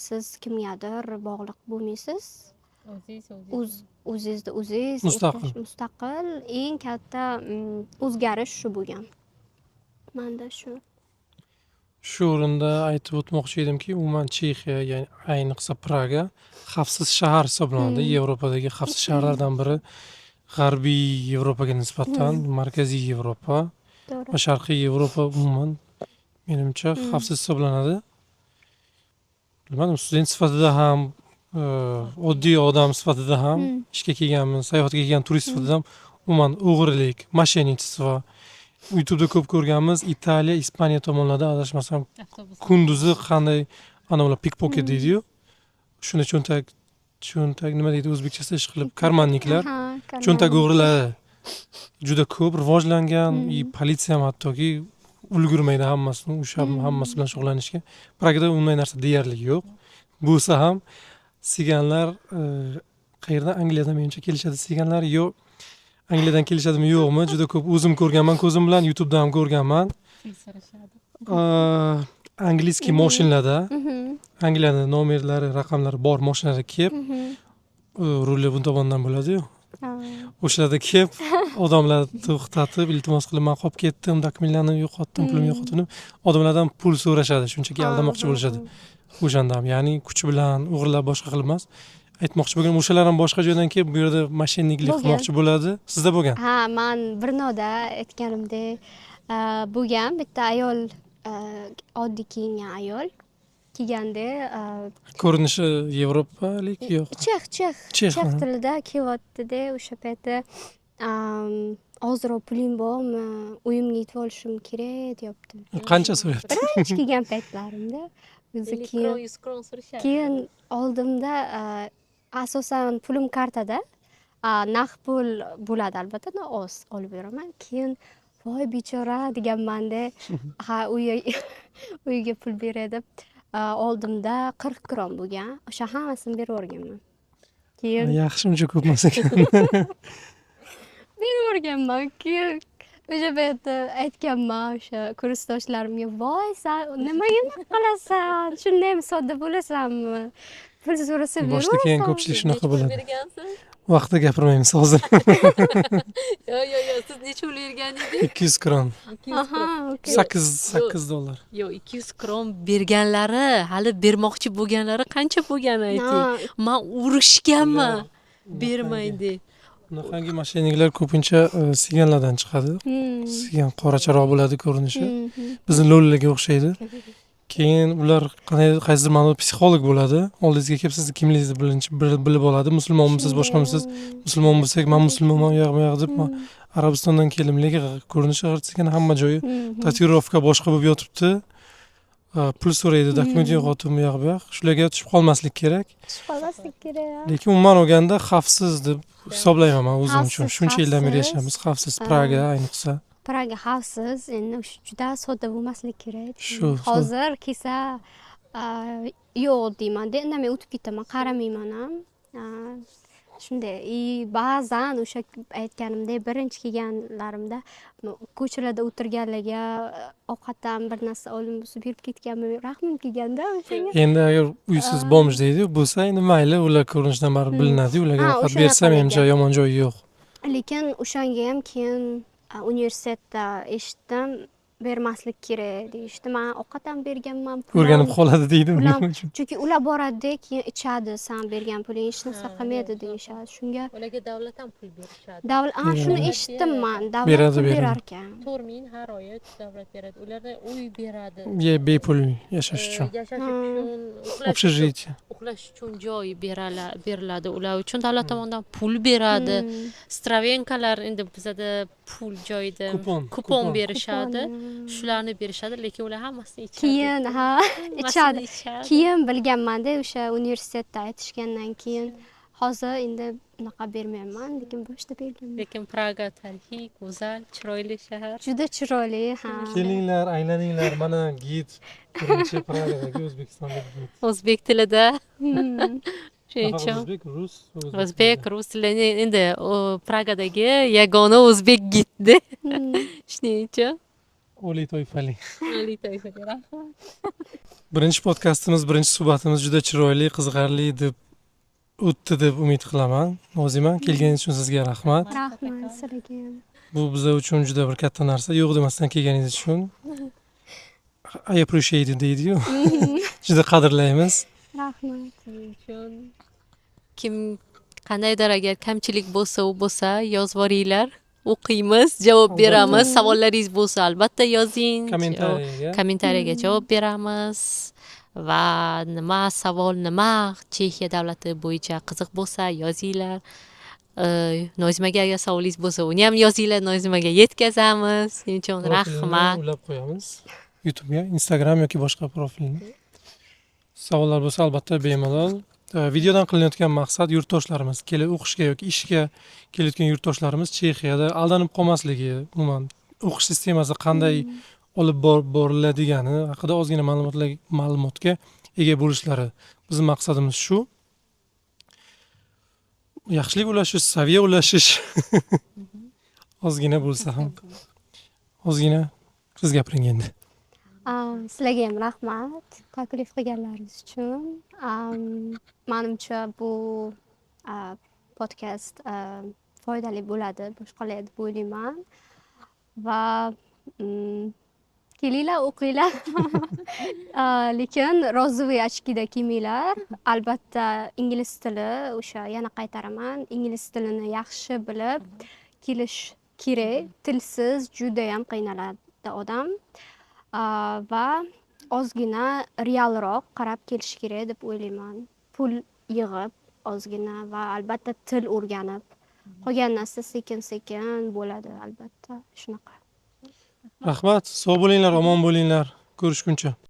siz kimgadir bog'liq bo'lmaysiz. O'z o'zingizni o'zingiz Mustaqil. Mustaqil. Eng katta o'zgarish shu bo'lgan. Manda shu. Shu o'rinda aytib o'tmoqchi edimki, umuman Chexiya, ya'ni ayniqsa Praga xavfsiz shahar hisoblanadi. Yevropadagi xavfsiz shaharlardan biri. G'arbiy Yevropaga nisbatan Markaziy Yevropa va Sharqiy Yevropa umuman, menimcha, xavfsiz hisoblanadi. Bilmadim, student sifatida ham, oddiy odam sifatida ham, ishga kelganmi, sayohatga kelgan turist sifatida ham umuman o'g'rilik, мошенничество YouTube'da ko'p ko'rganmiz. Italiya, Ispaniya tomonlarda, adashmasam, kunduzi qanday anavilar pickpocket deydiyu. Shuni cho'ntak nima deydi o'zbekchasida, ish qilib, карманник lar, Ha, cho'ntak карман. o'g'rilari juda ko'p rivojlangan и politsiya ham hattoki ulgurmaydi hammasini ushlab, hammasi bilan shug'ullanishga. Pragada unday narsa deyarli yo'q. Bo'lsa ham siganlar qayerdan, Angliyadan, menimcha, kelishadi siganlar, yo Angliyadan kelishadimi, yo'qmi, juda ko'p o'zim ko'rganman ko'zim bilan, YouTube'da ham ko'rganman. Английский moshinlarda, Angliyani nomerlari, raqamlari bor moshinalar kelib, ruli bu tomondan bo'ladiyu. O'shalarda kelib odamlar to'xtatib, iltimos qilib, man qolib ketdim, dokumentlarni yo'qotdim, pulimni yo'qotdim deb odamlardan pul so'rashadi, shunchaki aldamoqchi bo'lishadi. O'shanda ham, ya'ni kuch bilan o'g'irlab boshqa qilib emas. Aytmoqchi bo'lganim, o'shalar ham boshqa joydan kelib bu yerda мошенник lik Bo'lgan. qilmoqchi bo'ladi. Sizda bo'lgan? Ha, man Brnoda aytganimdek, bo'lgan bitta ayol, oddiy kiyingan ayol kelganda, Ko'rinishi yevropalik, yo'q? Chex, chex. Chex, chex ha. tilida kelyaptida. O'sha payti "Ozroq puling bormi, uyimga yetib olishim kerak", deyapti. Qancha so'rayapti? Birinchi kelgan paytlarimda o'zi. 50 Keyin kron, 100 kron so'rashadi. Keyin oldimda, asosan pulim kartada, naqd pul bo'ladi albatta, но oz olib yuraman. Keyin "Voy, bechora", deganmanda. Ha, uyiga pul beray deb, oldimda 40 kron bo'lgan, o'sha hammasini berib yuborganman keyin. Yaxshi, uncha ko'p emas ekan. Berib yuborganman. Keyin o'sha paytda aytganman o'sha kursdoshlarimga: "Voy, san nimaga unaqa qilasan, shundaymi, sodda bo'lasanmi, pul so'rasa Boshida keyin beraversan." ko'pchilik shunaqa Necha pul bo'ladi. bergansiz? Vaqtida gapirmaymiz hozir. Yo'q, siz necha pul bergan edingiz? 200 kron. 200 kron. Okey. 8 dollar. Yo'q, 200 kron berganlari, hali bermoqchi bo'lganlari qancha bo'lgani ayting. Man urushganman, bermang deb. Bunaqangi мошенник lar ko'pincha siganlardan chiqadi. Sigan qoracharoq bo'ladi ko'rinishi. Bizni lo'lilarga o'xshaydi. Keyin ular qanday, qaysidir ma'noda psixolog bo'ladi. Oldingizga kelib, sizni kimligingizni birinchi bilib oladi. Musulmonmisiz, boshqamisiz? Musulmon bo'lsak, "Man musulmonman", u yoq bu yoq deb, "Man Arabistondan keldim", lekin ko'rinishi sigan, hamma joyi tatuirovka, boshqa bo'lib yotibdi. Pul so'raydi, dokument yo'qotib, u yoq bu yoq. Shularga tushib qolmaslik kerak. Tushib qolmaslik kerak. Lekin umuman olganda xavfsiz deb hisoblayman man o'zim uchun. Xavfsiz, Shuncha yildan beri xavfsiz. yashaymiz, xavfsiz Praga ayniqsa. Praga xavfsiz, endi o'sha juda sodda bo'lmaslik kerak. Shu. Hozir kelsa, "Yo'q", deymanda, indamay o'tib ketaman, qaramayman ham. Shunday. И ba'zan o'sha aytganimdek, birinchi kelganlarimda ko'chalarda o'tirganlarga ovqatdan bir narsa olib bo'lsa berib ketganman, rahmim kelganda o'shanga. Endi agar uysiz бомж deydi bo'lsa, endi mayli, ular ko'rinishidan baribir bilinadi, ularga Ha, ovqat o'shanaqa bersam ham lekin. yomon joyi yo'q. Lekin o'shanga ham keyin universitetda eshitdim, bermaslik kerak deyishdi. Man ovqat ham berganman, pul ham. O'rganib qoladi deydi Pul ham- nima uchun. Chunki ular boradida, keyin ichadi, san bergan puling hech narsa qilmaydi deyishadi shunga. Ularga davlat ham pul berishadi. Davlat, shuni Beradi. eshitdim man, davlat Beradi, pul beradi. berar ekan. 4000 har oyi davlat beradi. Ularda uy beradi. Ye, bepul yashash uchun. Yashash uchun, uxlash uchun, Общежитие. uxlash uchun joy beriladi ular uchun, davlat tomonidan pul beradi. Stravenka lar, endi bizada pul joyida Kupon, kupon kupon. berishadi. Kupon. Shularni berishadi, lekin ular hammasini ichadi. Keyin, ha, Hammasini ichadi. ichadi. Keyin bilganmanda, o'sha universitetda aytishgandan keyin. Hozir endi unaqa bermayman, lekin boshida berganman. Lekin Praga tarixiy, go'zal, chiroyli shahar. Juda chiroyli, ha. Kelinglar, aylaninglar, mana gid. Birinchi Pragadagi o'zbekistonlik gid. O'zbek tilida. Shuning Nafaqat uchun o'zbek, rus va o'zbek o'zbek, tilida. Rus tilini, endi u Pragadagi yagona o'zbek gidda. Shuning uchun. Oliy toifali. Oliy toifali, rahmat. Birinchi podkastimiz, birinchi suhbatimiz juda chiroyli, qiziqarli deb o'tdi deb umid qilaman. Nozima, kelganingiz uchun sizga rahmat. Rahmat sizlarga ham. Bu biza uchun juda bir katta narsa. Yo'q demasdan kelganingiz uchun. I appreciate it deydi-yu. Juda qadrlaymiz. Rahmat. Shuning uchun kim qandaydir agar kamchilik bo'lsa, u bo'lsa, yozvoringlar, o'qiymiz, javob beramiz. Savollaringiz bo'lsa, albatta yozing. Kommentariyaga. Kommentariyaga javob beramiz va nima savol, nima Chexiya davlati bo'yicha qiziq bo'lsa, yozinglar. Nozimaga agar savolingiz bo'lsa, uni ham yozinglar, Nozimaga yetkazamiz. Shuning uchun Profilini rahmat. ulab qo'yamiz. YouTube'ga, Instagram yoki boshqa profilni. Savollar bo'lsa, albatta bemalol. Videodan qilinayotgan maqsad yurtdoshlarimiz, kelib o'qishga yoki ishga kelayotgan yurtdoshlarimiz Chexiyada aldanib qolmasligi, umuman o'qish sistemasi qanday olib boriladigani haqida ozgina ma'lumotga ega bo'lishlari. Bizning maqsadimiz shu. Yaxshilik ulashish, saviya ulashish. Ozgina bo'lsa ham. Ozgina siz gapiring endi. Sizlarga ham rahmat taklif qilganlaringiz uchun. Manimcha, bu podkast foydali bo'ladi boshqalarga deb o'ylayman va Kelinglar, o'qinglar. Lekin розовый очки da kiymanglar. Albatta, ingliz tili, o'sha yana qaytaraman, ingliz tilini yaxshi bilib kelish kerak. Tilsiz judayam qiynaladi odam. Va ozgina realroq qarab kelish kerak deb o'ylayman. Pul yig'ib ozgina va albatta til o'rganib, qolgan narsa sekin sekin bo'ladi, albatta, shunaqa. Rahmat, sog' bo'linglar, omon bo'linglar, ko'rishguncha.